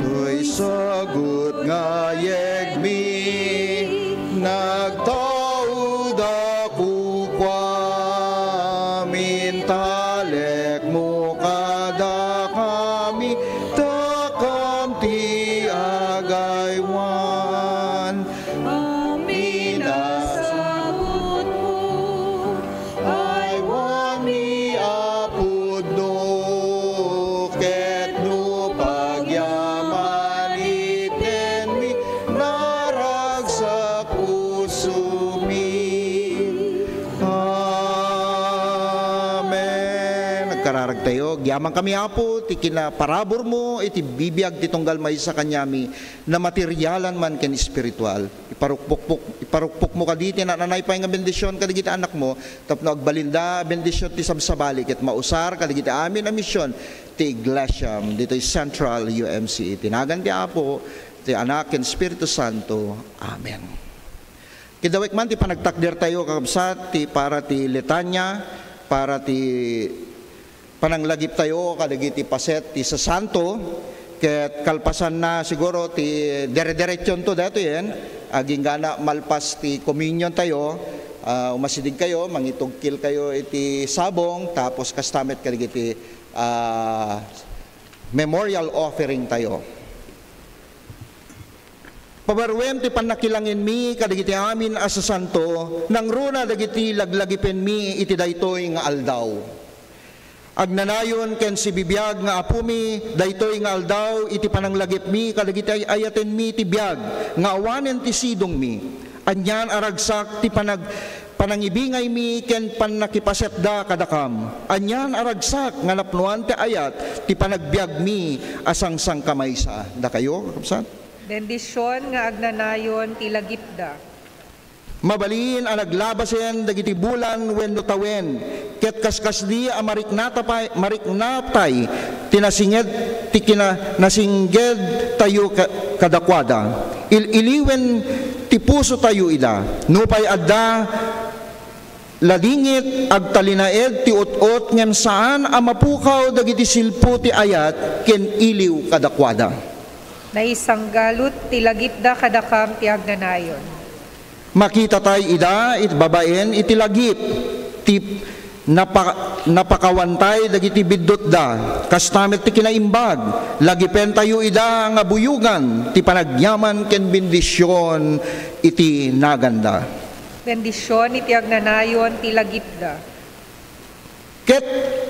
Toy sagut nga yegmi, nagtaud a kukuam, intalekmo kadakami, dakam ti agaywan. Amin a sabutmo, aywanmi a pudno, ket no pagyaman, ittenmi na Agyamankami, Apo, ti kinaparaburmo iti bibiag ti tunggal maysa kaniami, na materialan man ken espiritual. Iparukpukpok-, iparukpokmo kadi ti nananay pay nga bendision kadagiti anakmo, tapno agbalinda a bendision ti sabsabali ket mausar kadagiti amin a mision ti Iglesiam ditoy Central U M C. Iti nagan ti Apo, ti Anak, ken Espiritu Santo. Amen. Kidawek man ti panagtakdertayo, kakabsat, ti para ti litania, para ti pananglagiptayo kadagiti paset ti sasanto, ket kalpasanna, siguro, ti dire-diretsionto daytoyen, agingga malpas ti communion tayo, ah, umasidegkayo, mangitugkilkayo iti sabong, tapos kasta met kadagiti, ah, memorial offering tayo. Pabaruen ti pannakilangenmi kadagiti amin a sasanto, nangruna dagiti laglagipenmi iti daytoy nga aldaw. Agnanayon ken sibibiag nga Apomi, daytoy nga aldaw iti pananglagipmi kadagiti ay-ayatenmi ti biag nga awanen ti sidongmi. Anian a ragsak ti panag-, panangibingaymi ken pannakipasetda kadakam. Anian a ragsak nga napnoan ti ayat ti panagbiagmi a sangsangkamaysa. Dakayo, kakabsat? Bendision nga agnanayon ti lagipda. Mabalin a naglabasen dagiti bulan wenno tawen, ket kaskasdi a mariknata pay, mariknatay ti nasinged, ti kina-, nasinggedtayo ka-, kadakuada. Il-iliwen ti pusotayo ida. Nupay adda ladingit, agtalinaed ti ut-ot, ngem saan a mapukaw dagiti silpo ti ayat ken iliw kadakuada. Naisanggalut ti lagipda kadakam ti agnanayon. Makitatay ida iti babaen iti lagip ti napa-, napakawantay dagiti biddutda. Kasta met ti kinaimbag, lagipentayo ida nga buyogan ti panagyaman ken bendision iti naganda. Bendision iti agnanayon ti lagipda. Ket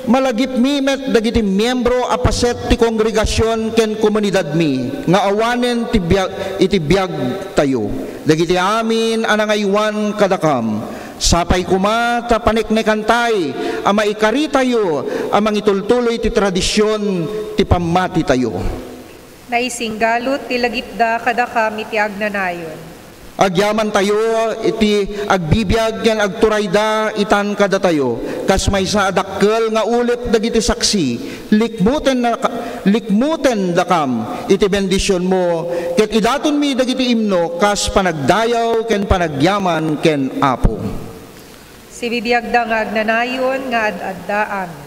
malagipmi met dagiti miembro a paset ti kongregasion ken komunidadmi nga awanen ti biag-, iti biagtayo. Dagiti amin a nangaywan kadakam, sapay koma ta paneknekantay a maikaritayo a mangitultuloy ti tradision ti pammatitayo. Naisinggalut ti lagipda kadakam iti agnanayon. Agyamantayo iti agbibiag ken agturayda itan kadatayo, kas maysa a dakkel nga ulep dagiti saksi. Likmuten naka-, likmutendakam iti bendisionmo, ket idatonmi dagiti imno kas panagdayaw ken panagyaman ken Apo. Sibibiagda nga agnanayon nga ad-adda amin.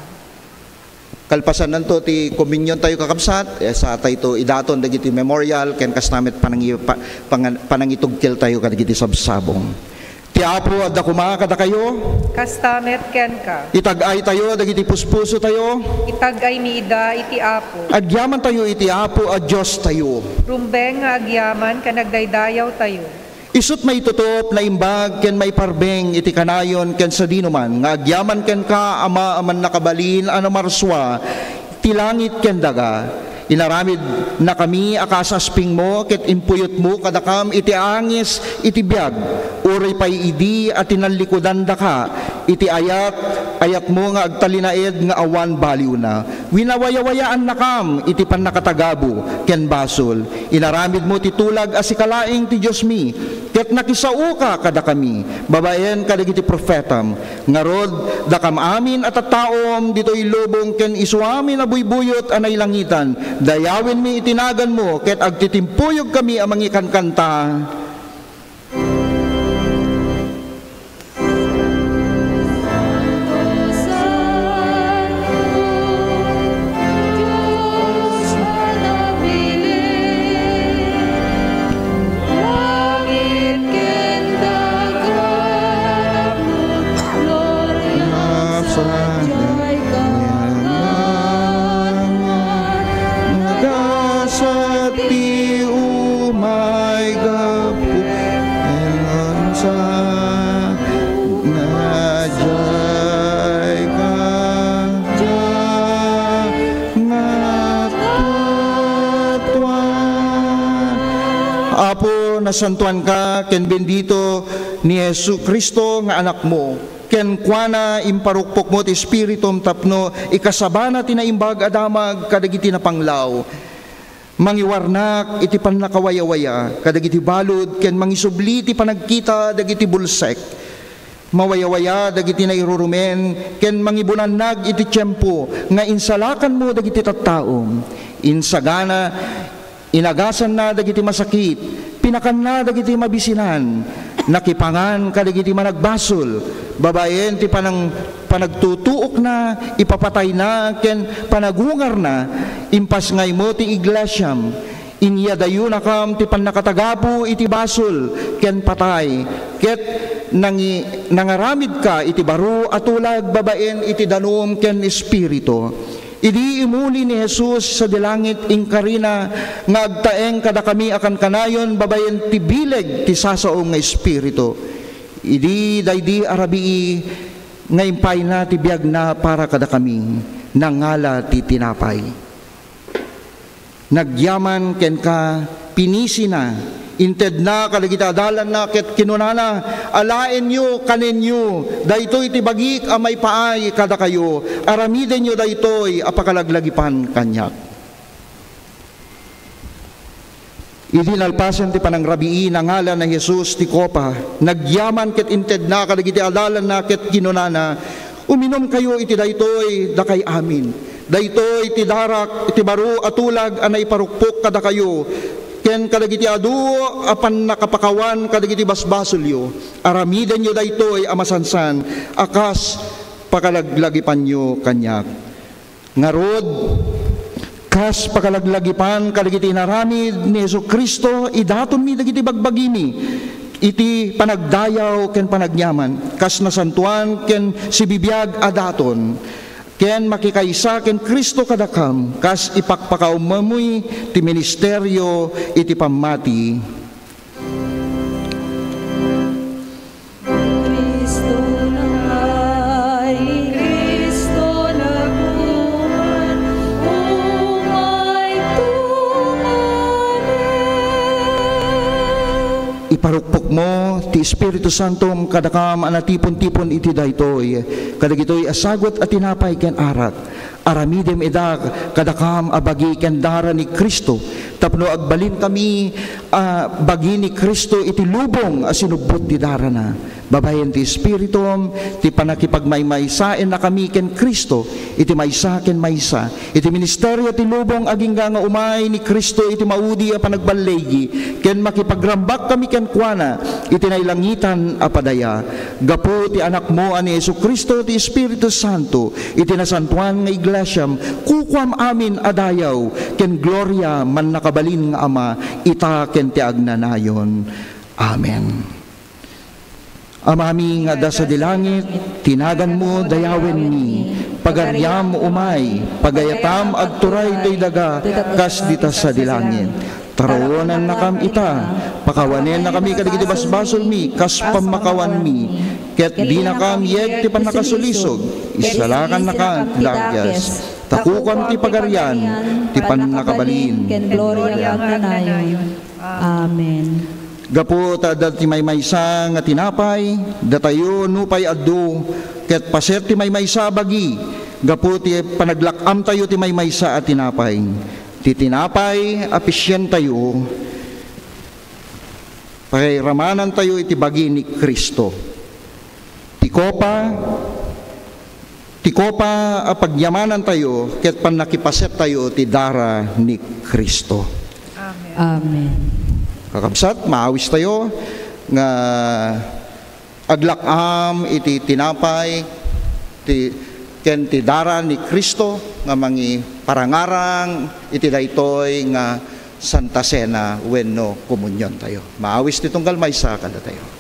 Kalpasannanto ti komuniontayo, kakabsat, eh, saantayo idaton dagiti memorial ken kasta met panangi-, pa-, pangan-, panangitugkeltayo kadagiti sabsabong. Ti Apo adda koma kadakayo. Kasta met kenka. Itag-aytayo dagiti puspusotayo. Itag-aymi ida iti Apo. Agyamantayo iti Apo a Diostayo. Rumbeng nga agyaman ken agdaydayawtayo. Isut' maitutop, naimbag, ken maiparbeng iti kanayon ken sadinoman nga agyaman kenka, Ama a Mannakabalin a Namarsua ti langit ken daga. Inaramidnakami a kas-aspingmo ket impuyotmo kadakam iti angis iti biag, uray pay idi a tinallikudandaka iti ayat, ayatmo nga agtalinaed nga awan baliwna. Winawayawayaannakam iti pannakatagabo ken basol. Inaramidmo ti tulag a sika laeng ti Diosmi, ket nakisaoka kadakami babaen kadagiti profetam. Ngarud, dakam amin a tattaom ditoy lubong ken isu amin a buybuyot a nailangitan, dayawenmi iti naganmo ket agtitimpuyokkami a mangikankanta. Nagasat ti umay gapu ken sa nga diay ka, diay nga tutuan. Apo, nasantuanka ken bendito ni Jesu-Cristo nga Anakmo. Kenkuana, imparukpokmo ti Espiritum tapno ikasabana ti Naimbag a Damag kadagiti napanglaw. Mangiwarnak iti pannakawayawaya kadagiti balud ken mangisubli ti panagkita dagiti bulsek. Mawayawaya dagiti nairurumen ken mangibunannag iti tiempo nga insalakanmo dagiti tattao. Insagana, inagasanna dagiti masakit, pinakanna dagiti mabisinan, nakipangan kadagiti managbasol, babaen ti panang-, panagtutuokna, ipapatayna, ken panagungarna, impasngaymo ti iglesiam. Inyadayonakam ti pannakatagapu iti basol ken patay, ket nangi-, nangaramidka iti baro a tulag babaen iti danum ken espiritu. Idi imuli ni Jesus sadi langit, inkarina nga agtaeng kadakami a kankanayon babaen ti bileg ti sasao nga espiritu. Idi daydi a rabii nga impayna ti biagna para kadakami, nangala ti tinapay. Nagyaman kenka, pinisina, intedna kadagiti adalanna ket kinunana, "Alaenyo, kanenyo, daytoy ti bagik a maipaay kadakayo. Aramidenyo daytoy a pakalaglagipan kaniak." Idi nalpasen ti panangrabii, nangala ni Jesus ti kopa, nagyaman ket intedna kadagiti adalanna ket kinunana, "Uminumkayo iti daytoy, dakay amin. Daytoy ti darak iti baro a tulag a naiparukpok kadakayo ken kadagiti adu a pannakapakawan kadagiti basbasolyo. Aramidenyo daytoy a masansan a kas pakalaglagipanyo kaniak." Ngarud, kas pakalaglagipan kadagiti inaramid ni Jesu-Cristo, idatonmi dagiti bagbagimi iti panagdayaw ken panagyaman, kas nasantoan ken sibibiag a daton, ken makikaysa ken Cristo kadakam, kas ipakpakaammomi ti ministerio iti pammati. Cristo na, Cristo na, umay tumanem. Iparukpokmo ti Espiritu Santom kadakam a natipon-tipon iti daytoy, kadagitoy a sagut a tinapay ken arak. Aramidem ida kadakam a bagi ken dara ni Cristo, tapno agbalinkami a bagi ni Cristo iti lubong a sinubbot ti darana. Babaen ti Espiritum, ti pannakipagmaymaysaennakami ken Cristo iti maysa ken maysa, iti ministerio ti lubong agingga nga umay ni Cristo iti maudi a panagballigi, ken makipagrambak kami kenkuana iti nailangitan a padaya. Gapu ti Anakmo a ni Jesu-Cristo ti Espiritu Santo, iti nasantoan nga iglesiam, kukuam amin a dayaw ken gloria, mannakabalin nga Ama, ita ken ti agnanayon. Amen. Amami nga adda sadi langit, ti naganmo dayawenmi, pagariam umay, pagayatam agturay toy daga kas dita sadi langit. Taruonannakam ita, pakawanennakami kadagiti basbasolmi kas pammakawanmi, ket dinakam yeg ti pannakasulisog, isalakannakam ti dakes, ta kukuam ti pagarian, ti pannakabalin, ken gloria a kanayon. Amen. Gapu ta adda ti maymaysa nga tinapay, datayo nupay adu, ket paset ti maymaysa a bagi, gapu ti panaglak-amtayo ti maymaysa a tinapay. Ti tinapay a pisientayo, pairamanantayo iti bagi ni Cristo. Ti kopa, ti kopa a pagyamanantayo ket pannakipasettayo ti dara ni Cristo. Amen. Kakabsat, maawistayo nga aglak-am iti tinapay ti, ken ti dara ni Cristo nga mangiparangarang iti daytoy nga Santa Cena wenno komuniontayo. Maawis ti tunggal maysa kadatayo.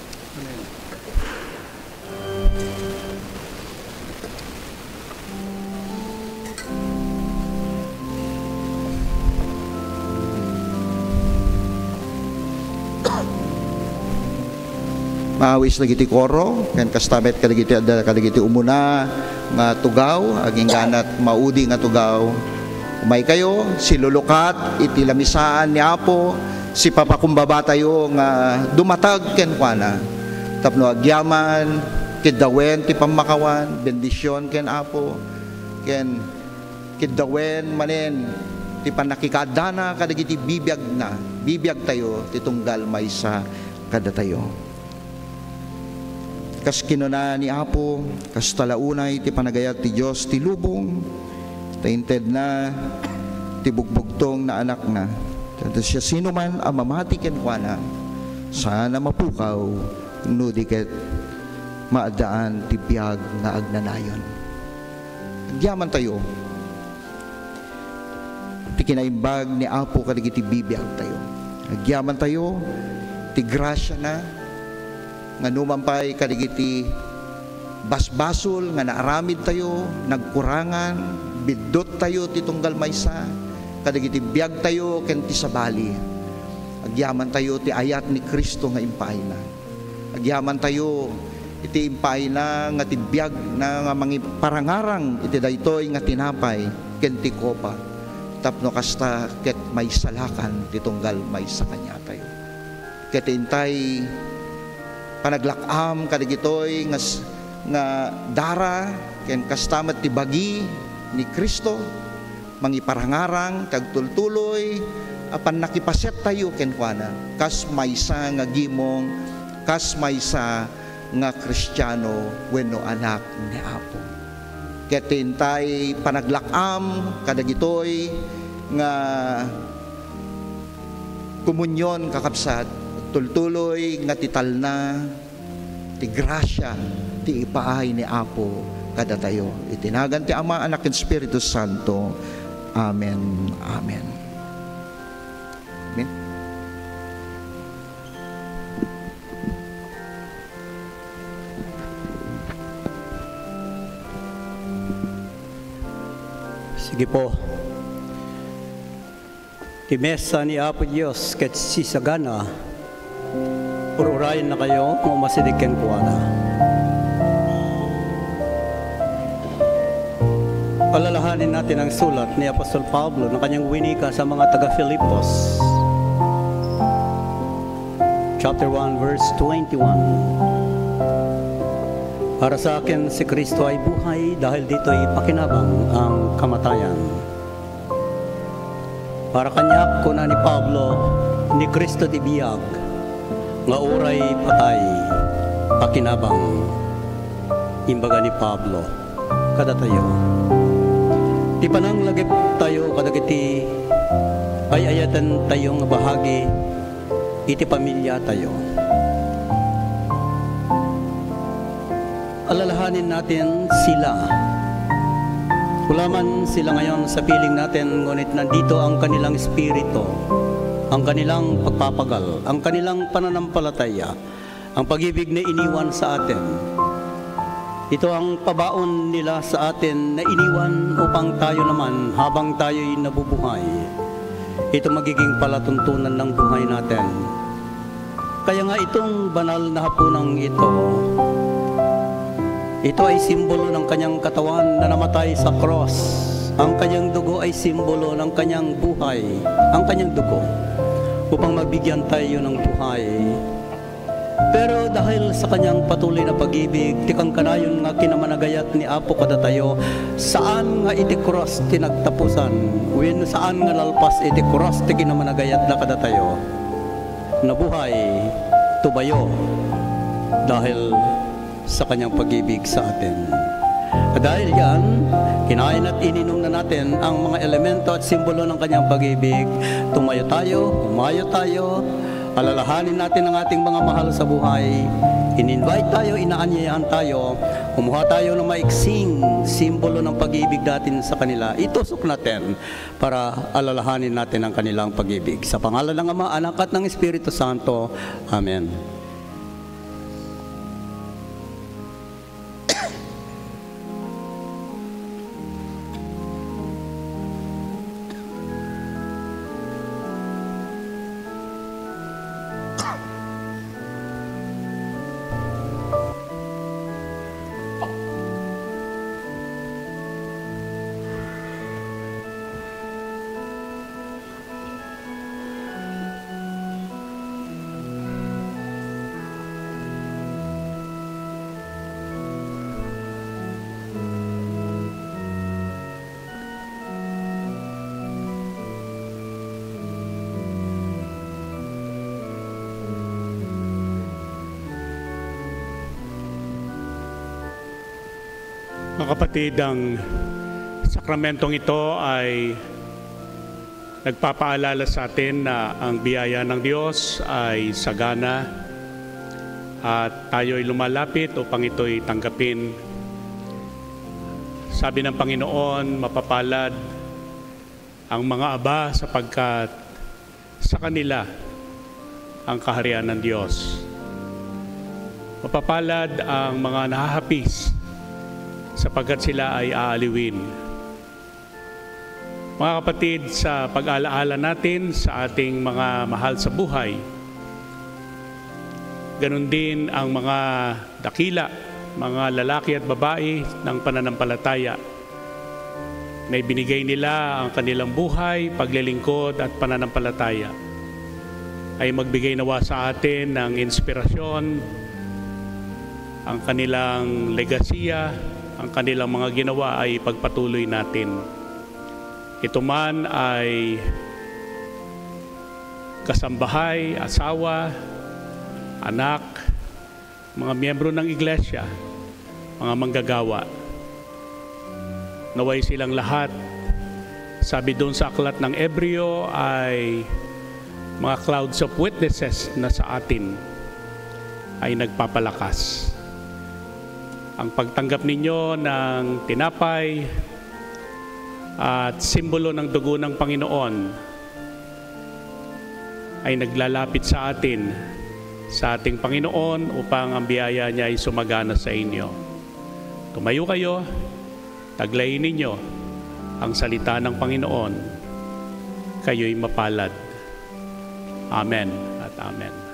Maawis dagiti koro, ken kasta met kadagiti adda kadagiti umuna nga tugaw, agingganat maudi nga tugaw. Umaykayo, silulukat iti lamisaan ni Apo, sipapakumbabatayo nga dumatag kenkuana, tapno agyaman Kiddawen ti pammakawan, bendision ken Apo, ken kiddawen manen ti pannakikaaddana kadagiti bibiagna, bibiagtayo ti tunggal maysa kadatayo. Kas kinuna ni Apo, kasta la unay ti panagayat ti Dios ti lubong, ta intedna ti bugbugtong na Anakna. Ta siasinoman a mamati kenkuana, saan a mapukaw, no di ket maaddaan ti biag nga agnanayon. Agyamantayo ti kinaimbag ni Apo kadagiti bibiagtayo. Agyamantayo ti grasiana nga numan pay kadagiti basbasol nga naaramidtayo, nagkurangan, bidduttayo ti tunggal maysa kadagiti biagtayo ken ti sabali. Agyamantayo ti ayat ni Cristo nga impaayna. Agyamantayo iti impaayna nga ti biagna nga mangiparangarang iti daytoy nga tinapay ken ti kopa, tapno kasta ket maisalakan ti tunggal maysa kaniatayo. Ket intay panaglak-am kadagitoy nga s-, nga dara ken kasta met ti bagi ni Cristo, mangiparangarang ti agtultuloy a pannakipasettayo kenkuana, kas maysa nga gimong, kas maysa nga Kristiano wenno anak ni Apo. Ket ti intay panaglak-am kadagitoy nga komunion, kakabsat, tultuloy nga ti talna, ti grasia, ti ipaay ni Apo kadatayo. Iti nagan ti Ama, Anak, ken Espiritu Santo. Amen. Amen. Amen. Sige po. Ti mesa ni Apo Dios ket sisagana, ur-urayennakayo nga umasideg kenkuana. Alalahanin natin ang sulat ni Apostol Pablo na kanyang winika sa mga taga-Filipos. Chapter one, verse twenty-one. Para sa akin, si Kristo ay buhay, dahil dito'y pakinabang ang kamatayan. Para kaniak, kuna ni Pablo, ni Cristo ti biag, nga uray patay, pakinabang. Imbaga ni Pablo kadatayo. Ti pananglagiptayo kadagiti ay-ayatentayo nga bahagi iti pamiliatayo. Alalahanin natin sila. Wala man sila ngayon sa piling natin, ngunit nandito ang kanilang espiritu, ang kanilang pagpapagal, ang kanilang pananampalataya, ang pag-ibig na iniwan sa atin. Ito ang pabaon nila sa atin na iniwan upang tayo naman, habang tayo'y nabubuhay, ito magiging palatuntunan ng buhay natin. Kaya nga itong banal na hapunang ito, ito ay simbolo ng kanyang katawan na namatay sa cross. Ang kanyang dugo ay simbolo ng kanyang buhay, ang kanyang dugo, upang mabigyan tayo ng buhay. Pero dahil sa kanyang patuloy na pag-ibig, ti kankanayon nga kinamanagayat ni Apo kadatayo, saan nga iti cross ti nagtapusan, wenno saan nga nalpas iti cross ti kinamanagayatna kadatayo. Nabuhay, tumayo, dahil sa kanyang pag-ibig sa atin. At dahil yan, kinain at ininom na natin ang mga elemento at simbolo ng kanyang pag-ibig. Tumayo tayo, humayo tayo, alalahanin natin ang ating mga mahal sa buhay. In-invite tayo, inaanyayahan tayo, kumuha tayo ng maiksing simbolo ng pag-ibig natin sa kanila. Itusok natin para alalahanin natin ang kanilang pag-ibig. Sa pangalan ng Ama, Anak, at ng Espiritu Santo. Amen. Kapatid, ang sakramentong ito ay nagpapaalala sa atin na ang biyaya ng Diyos ay sagana at tayo'y lumalapit upang ito'y tanggapin. Sabi ng Panginoon, "Mapapalad ang mga aba, sapagkat sa kanila ang kaharian ng Diyos. Mapapalad ang mga nahahapis, sapagkat sila ay aaliwin." Mga kapatid, sa pag-alaala natin sa ating mga mahal sa buhay, ganun din ang mga dakila, mga lalaki at babae ng pananampalataya na ibinigay nila ang kanilang buhay, paglilingkod at pananampalataya, ay magbigay nawa sa atin ng inspirasyon, ang kanilang legasiya, ang kanilang mga ginawa ay pagpatuloy natin. Ito man ay kasambahay, asawa, anak, mga miyembro ng iglesia, mga manggagawa. Naway silang lahat, sabi doon sa aklat ng Ebreo, ay mga clouds of witnesses na sa atin ay nagpapalakas. Ang pagtanggap ninyo ng tinapay at simbolo ng dugo ng Panginoon ay naglalapit sa atin, sa ating Panginoon, upang ang biyaya niya ay sumagana sa inyo. Tumayo kayo, taglayin ninyo ang salita ng Panginoon. Kayo'y mapalad. Amen at amen.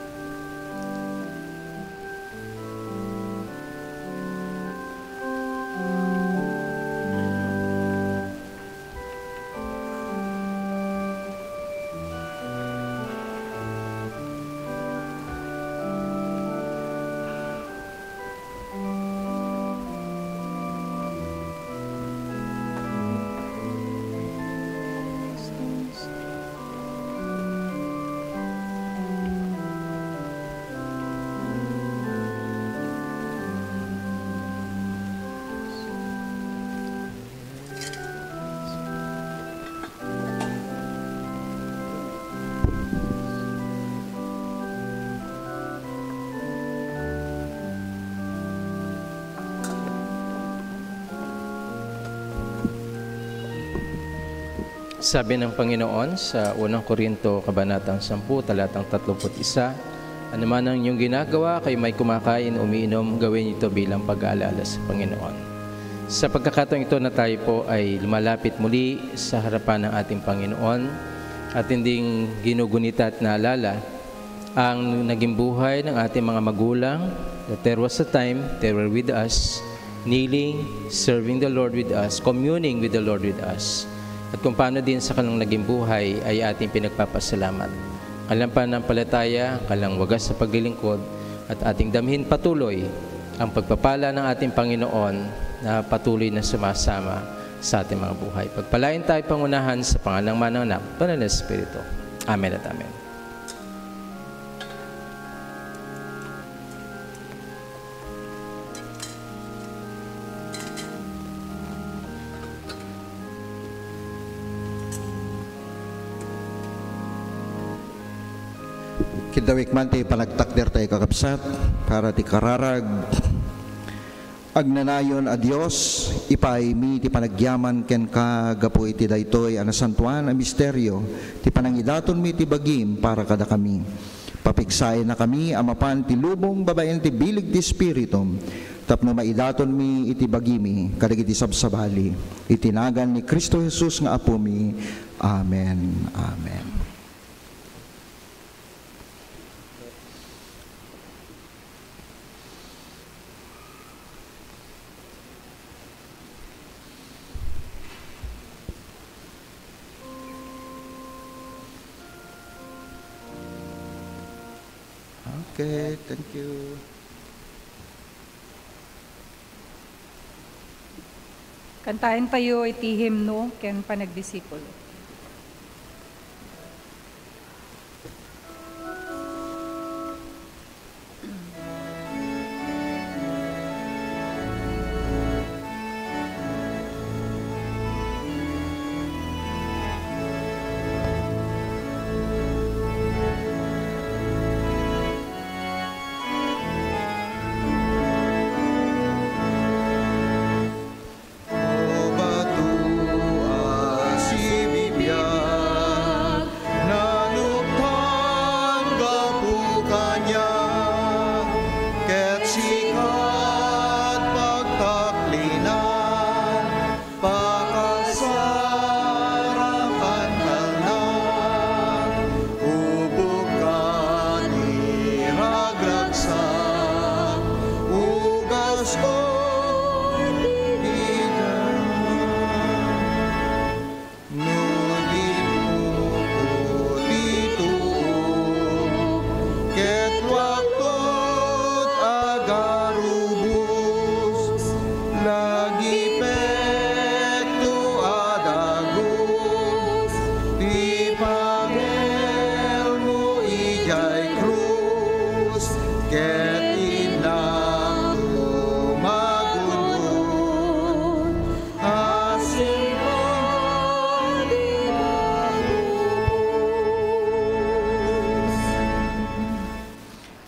Sabi ng Panginoon sa unang Korinto, kabanatang sampu, talatang tatluput isa, "Anuman ang inyong ginagawa, kayo may kumakain, umiinom, gawin ito bilang pag-aalala sa Panginoon." Sa pagkakataong ito na tayo po ay lumalapit muli sa harapan ng ating Panginoon at hindi ginugunita at naalala ang naging buhay ng ating mga magulang, that there was a time they were with us, kneeling, serving the Lord with us, communing with the Lord with us. At kung paano din sa kanilang naging buhay ay ating pinagpapasalamat. Kanilang pananampalataya, kanilang wagas sa paglilingkod, at ating damhin patuloy ang pagpapala ng ating Panginoon na patuloy na sumasama sa ating mga buhay. Pagpalain tayo pangunahan sa pangalan ng Ama, ng Anak, Banal na Espiritu. Amen at amen. Kiddawek man ti panagtakder tayo, kakabsat, para ti kararag. Agnanayon a Dios, ipaaymi ti panagyaman kenka gapu iti daytoy a nasantoan a misterio ti panangidatonmi ti bagim para kadakami. Papigsayannakami a mapan ti lubong babaen ti bileg ti Espiritum, tapno maidatonmi iti bagimi kadagiti sabsabali. Iti nagan ni Cristo Jesus nga Apomi. Amen. Amen. Okay, thank you. Kantaen tayo iti himno ken panagdisipulo.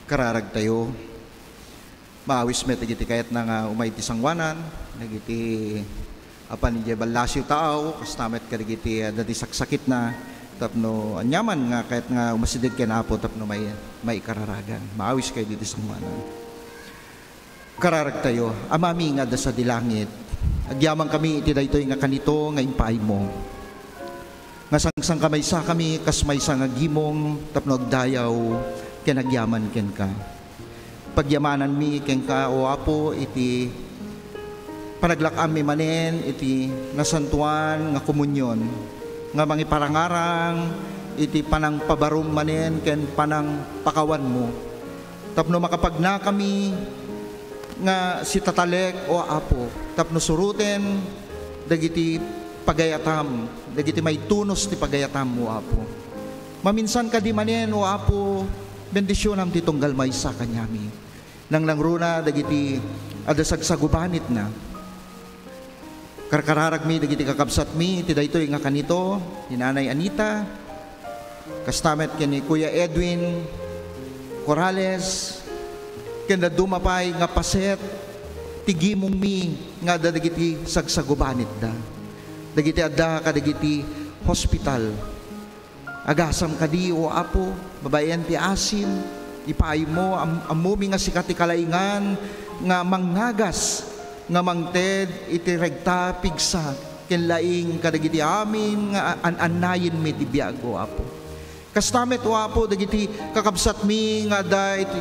Kararagtayo, maawis met dagiti kayatna nga umay ti sangoanan, dagiti apan idiay ballasiw taaw, kasta met kadagiti adda ti saksakitna, tapno aniaman nga kayat nga umasideg ken Apo tapno may-, maikararagan. Maawis kayo diti sangoanan. Kararagtayo, Amami nga adda sadi langit, agyamankami iti daytoy nga kanito nga impaaymo. Nga sangsangkamaysakami kas maysa nga gimong tapno agdayaw ken agyaman kenka. Pagyamananmi kenka, O Apo, iti panaglak-ammi manen iti nasantoan nga komunion, nga mangiparangarang iti panangpabarom manen ken panangpakawanmo. Tapno makapagnakami nga sitatalek, O Apo, tapno suroten dagiti pagayatam, dagiti maitunos ti pagayatam, O Apo. Maminsan kadi manen, O Apo, bendisionam ti tunggal maysa kaniami. Nangnangruna dagiti adda sagsagubanitna. Karkararagmi dagiti kakabsatmi iti daytoy nga kanito, ni Nanay Anita, kasta met ken ni Kuya Edwin Corrales, ken dadduma pay nga paset ti gimongmi nga adda dagiti sagsagubanitda, dagiti adda kadagiti hospital. Agasam kadi, O Apo, babaen ti asin, ipaaymo, am-, ammomi nga sika ti kalaingan nga mangngagas, nga mangted iti regta, pigsa, ken laing kadagiti amin nga an-annayenmi ti biag, O Apo. Kasta met, O Apo, dagiti kakabsatmi nga adda iti,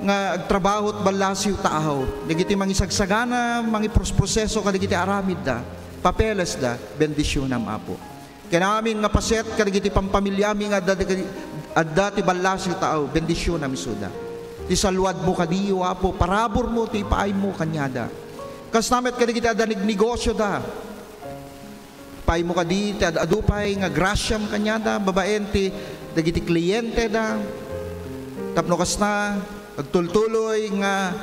nga agtrabaho iti ballasiw taaw, dagiti mangisagsagana, mangipros-proseso kadagiti aramidda, papelesda, bendisionam, Apo. Ken amin nga paset kadagiti pampamiliami nga adda, adda ti ballasiw taaw, bendisionam isuda. Ti saluadmo kadi, O Apo, paraburmo ti ipaaymo kaniada. Kasta met kadagiti adda nagnegosioda. Ipaaymo kadi ti ad-adu pay nga grasiam kaniada, babaen ti dagiti klienteda. Tapno kasta, agtultuloy nga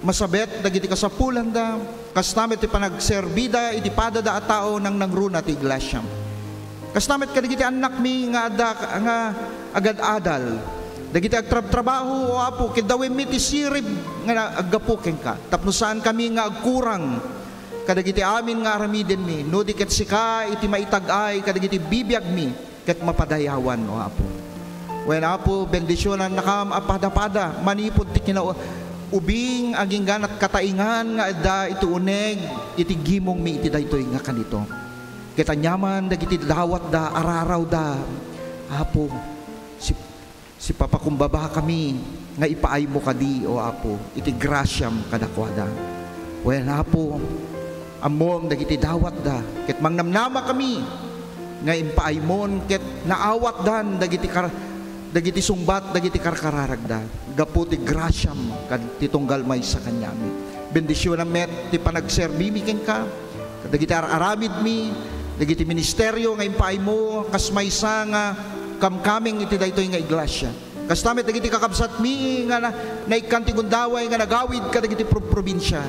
masabet dagiti kasapulanda, kasta met ti panagserbida iti padada a tao nangnangruna ti iglesiam. Kasta met kadagiti annakmi nga adda, nga agad-adal. Dagiti agtrabtrabaho, O Apo, kiddawemmi ti sirib nga na-, aggapu kenka. Tapno saankami nga agkurang kadagiti amin nga aramidenmi, no di ket sika iti maitag-ay kadagiti bibiagmi. Ket mapadayawan, O Apo. Wen, Apo, bendisionannakam a pada-pada manipud ti kinaubing agingga ket kataingan nga adda iti uneg iti gimongmi iti daytoy nga kanito. Ket aniaman dagiti dawatda, ararawda, Apo, si-, sipapakumbabakami nga ipaaymo kadi, O Apo, iti grasiam kadakuada. Wen, Apo, ammom dagiti dawatda, ket mangnamnamakami nga impaaymon ket naawatdan dagiti kar-, dagiti sungbat dagiti karkararagda gapu ti grasiam kad-, ti tunggal maysa kaniami. Bendisionam met ti panagserbimi kenka, dagiti ar-aramidmi, dagiti ministerio nga impaaymo kas maysa nga kamkameng iti daytoy nga iglesia. Kasta met dagiti kakabsatmi nga na-, naikkan ti gundaway nga nagawid kadagiti prob-, probinsia.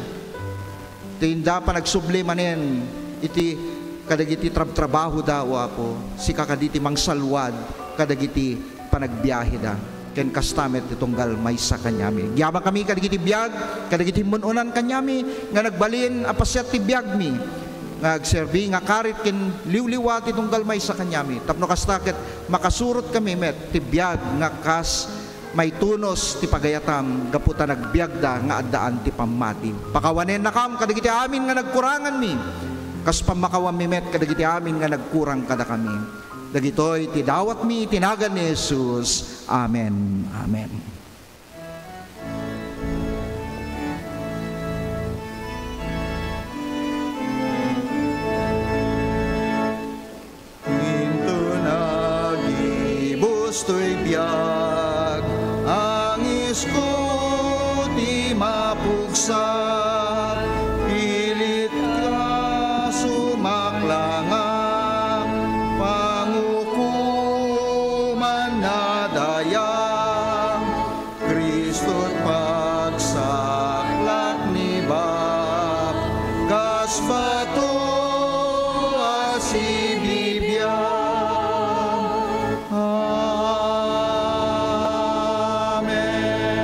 Ti inda panagsubli manen iti kadagiti trab-, trabahoda, O Apo, sika kadi ti mangsalwad kadagiti panagbiaheda. Ken kasta met ti tunggal maysa kaniami. Agyamankami kadagiti biag, kadagiti mun-unan kaniami nga nagbalin a pasiat ti biagmi nga agserbi nga karit ken liwliwa ti tunggal maysa kaniami. Tapno kasta ket makasurotkami met ti biag nga kas maitunos ti pagayatam gapu ta nagbiagda nga addaan ti pammati. Pakawanennakam kadagiti amin nga nagkuranganmi, kas pammakawanmi met kadagiti amin nga nagkurang kadakami. Dagitoy ti dawatmi iti nagan ni Jesus. Amen. Amen. Inton agibus toy biag, angisko ti mapugsa, pilit ka sumaklang a pangukoman a dayag. Kristo't pagsaklak ni Bab, kas bato a sibibiag. Amen.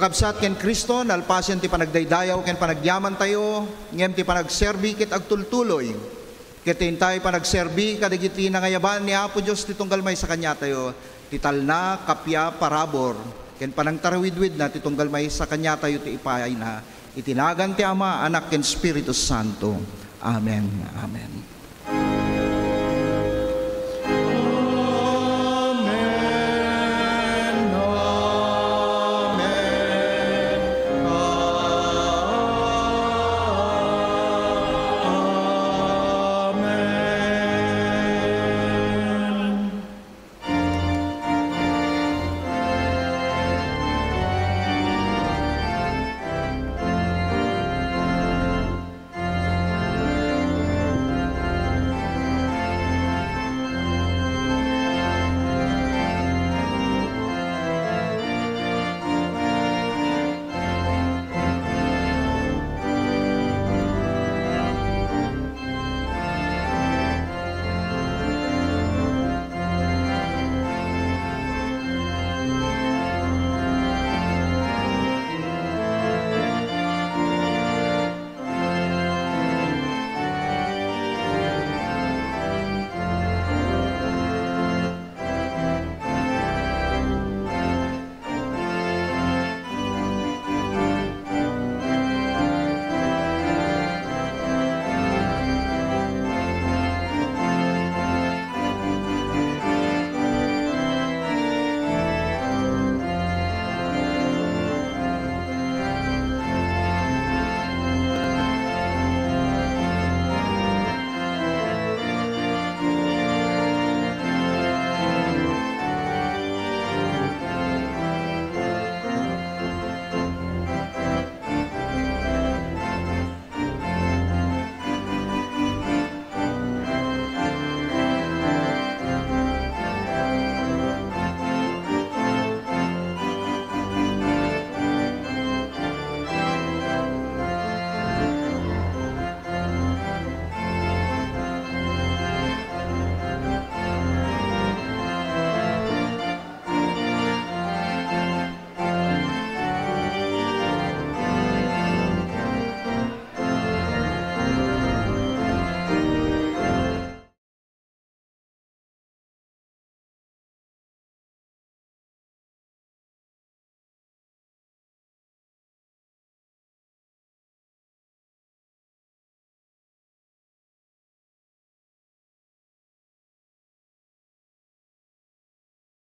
Kakabsat ken Kristo, nalpasen ti panagdaydayaw ken panagyamantayo, ngem ti panagserbi ket agtultuloy. Ket intay panagserbi kadagiti nangayaban ni Apo Dios ti tunggal maysa kaniatayo, ti talna, kappia, parabur, ken panangtarawidwidna ti tunggal maysa kaniatayo ti ipayna, iti nagan ti Ama, Anak, ken Espiritu Santo. Amen. Amen.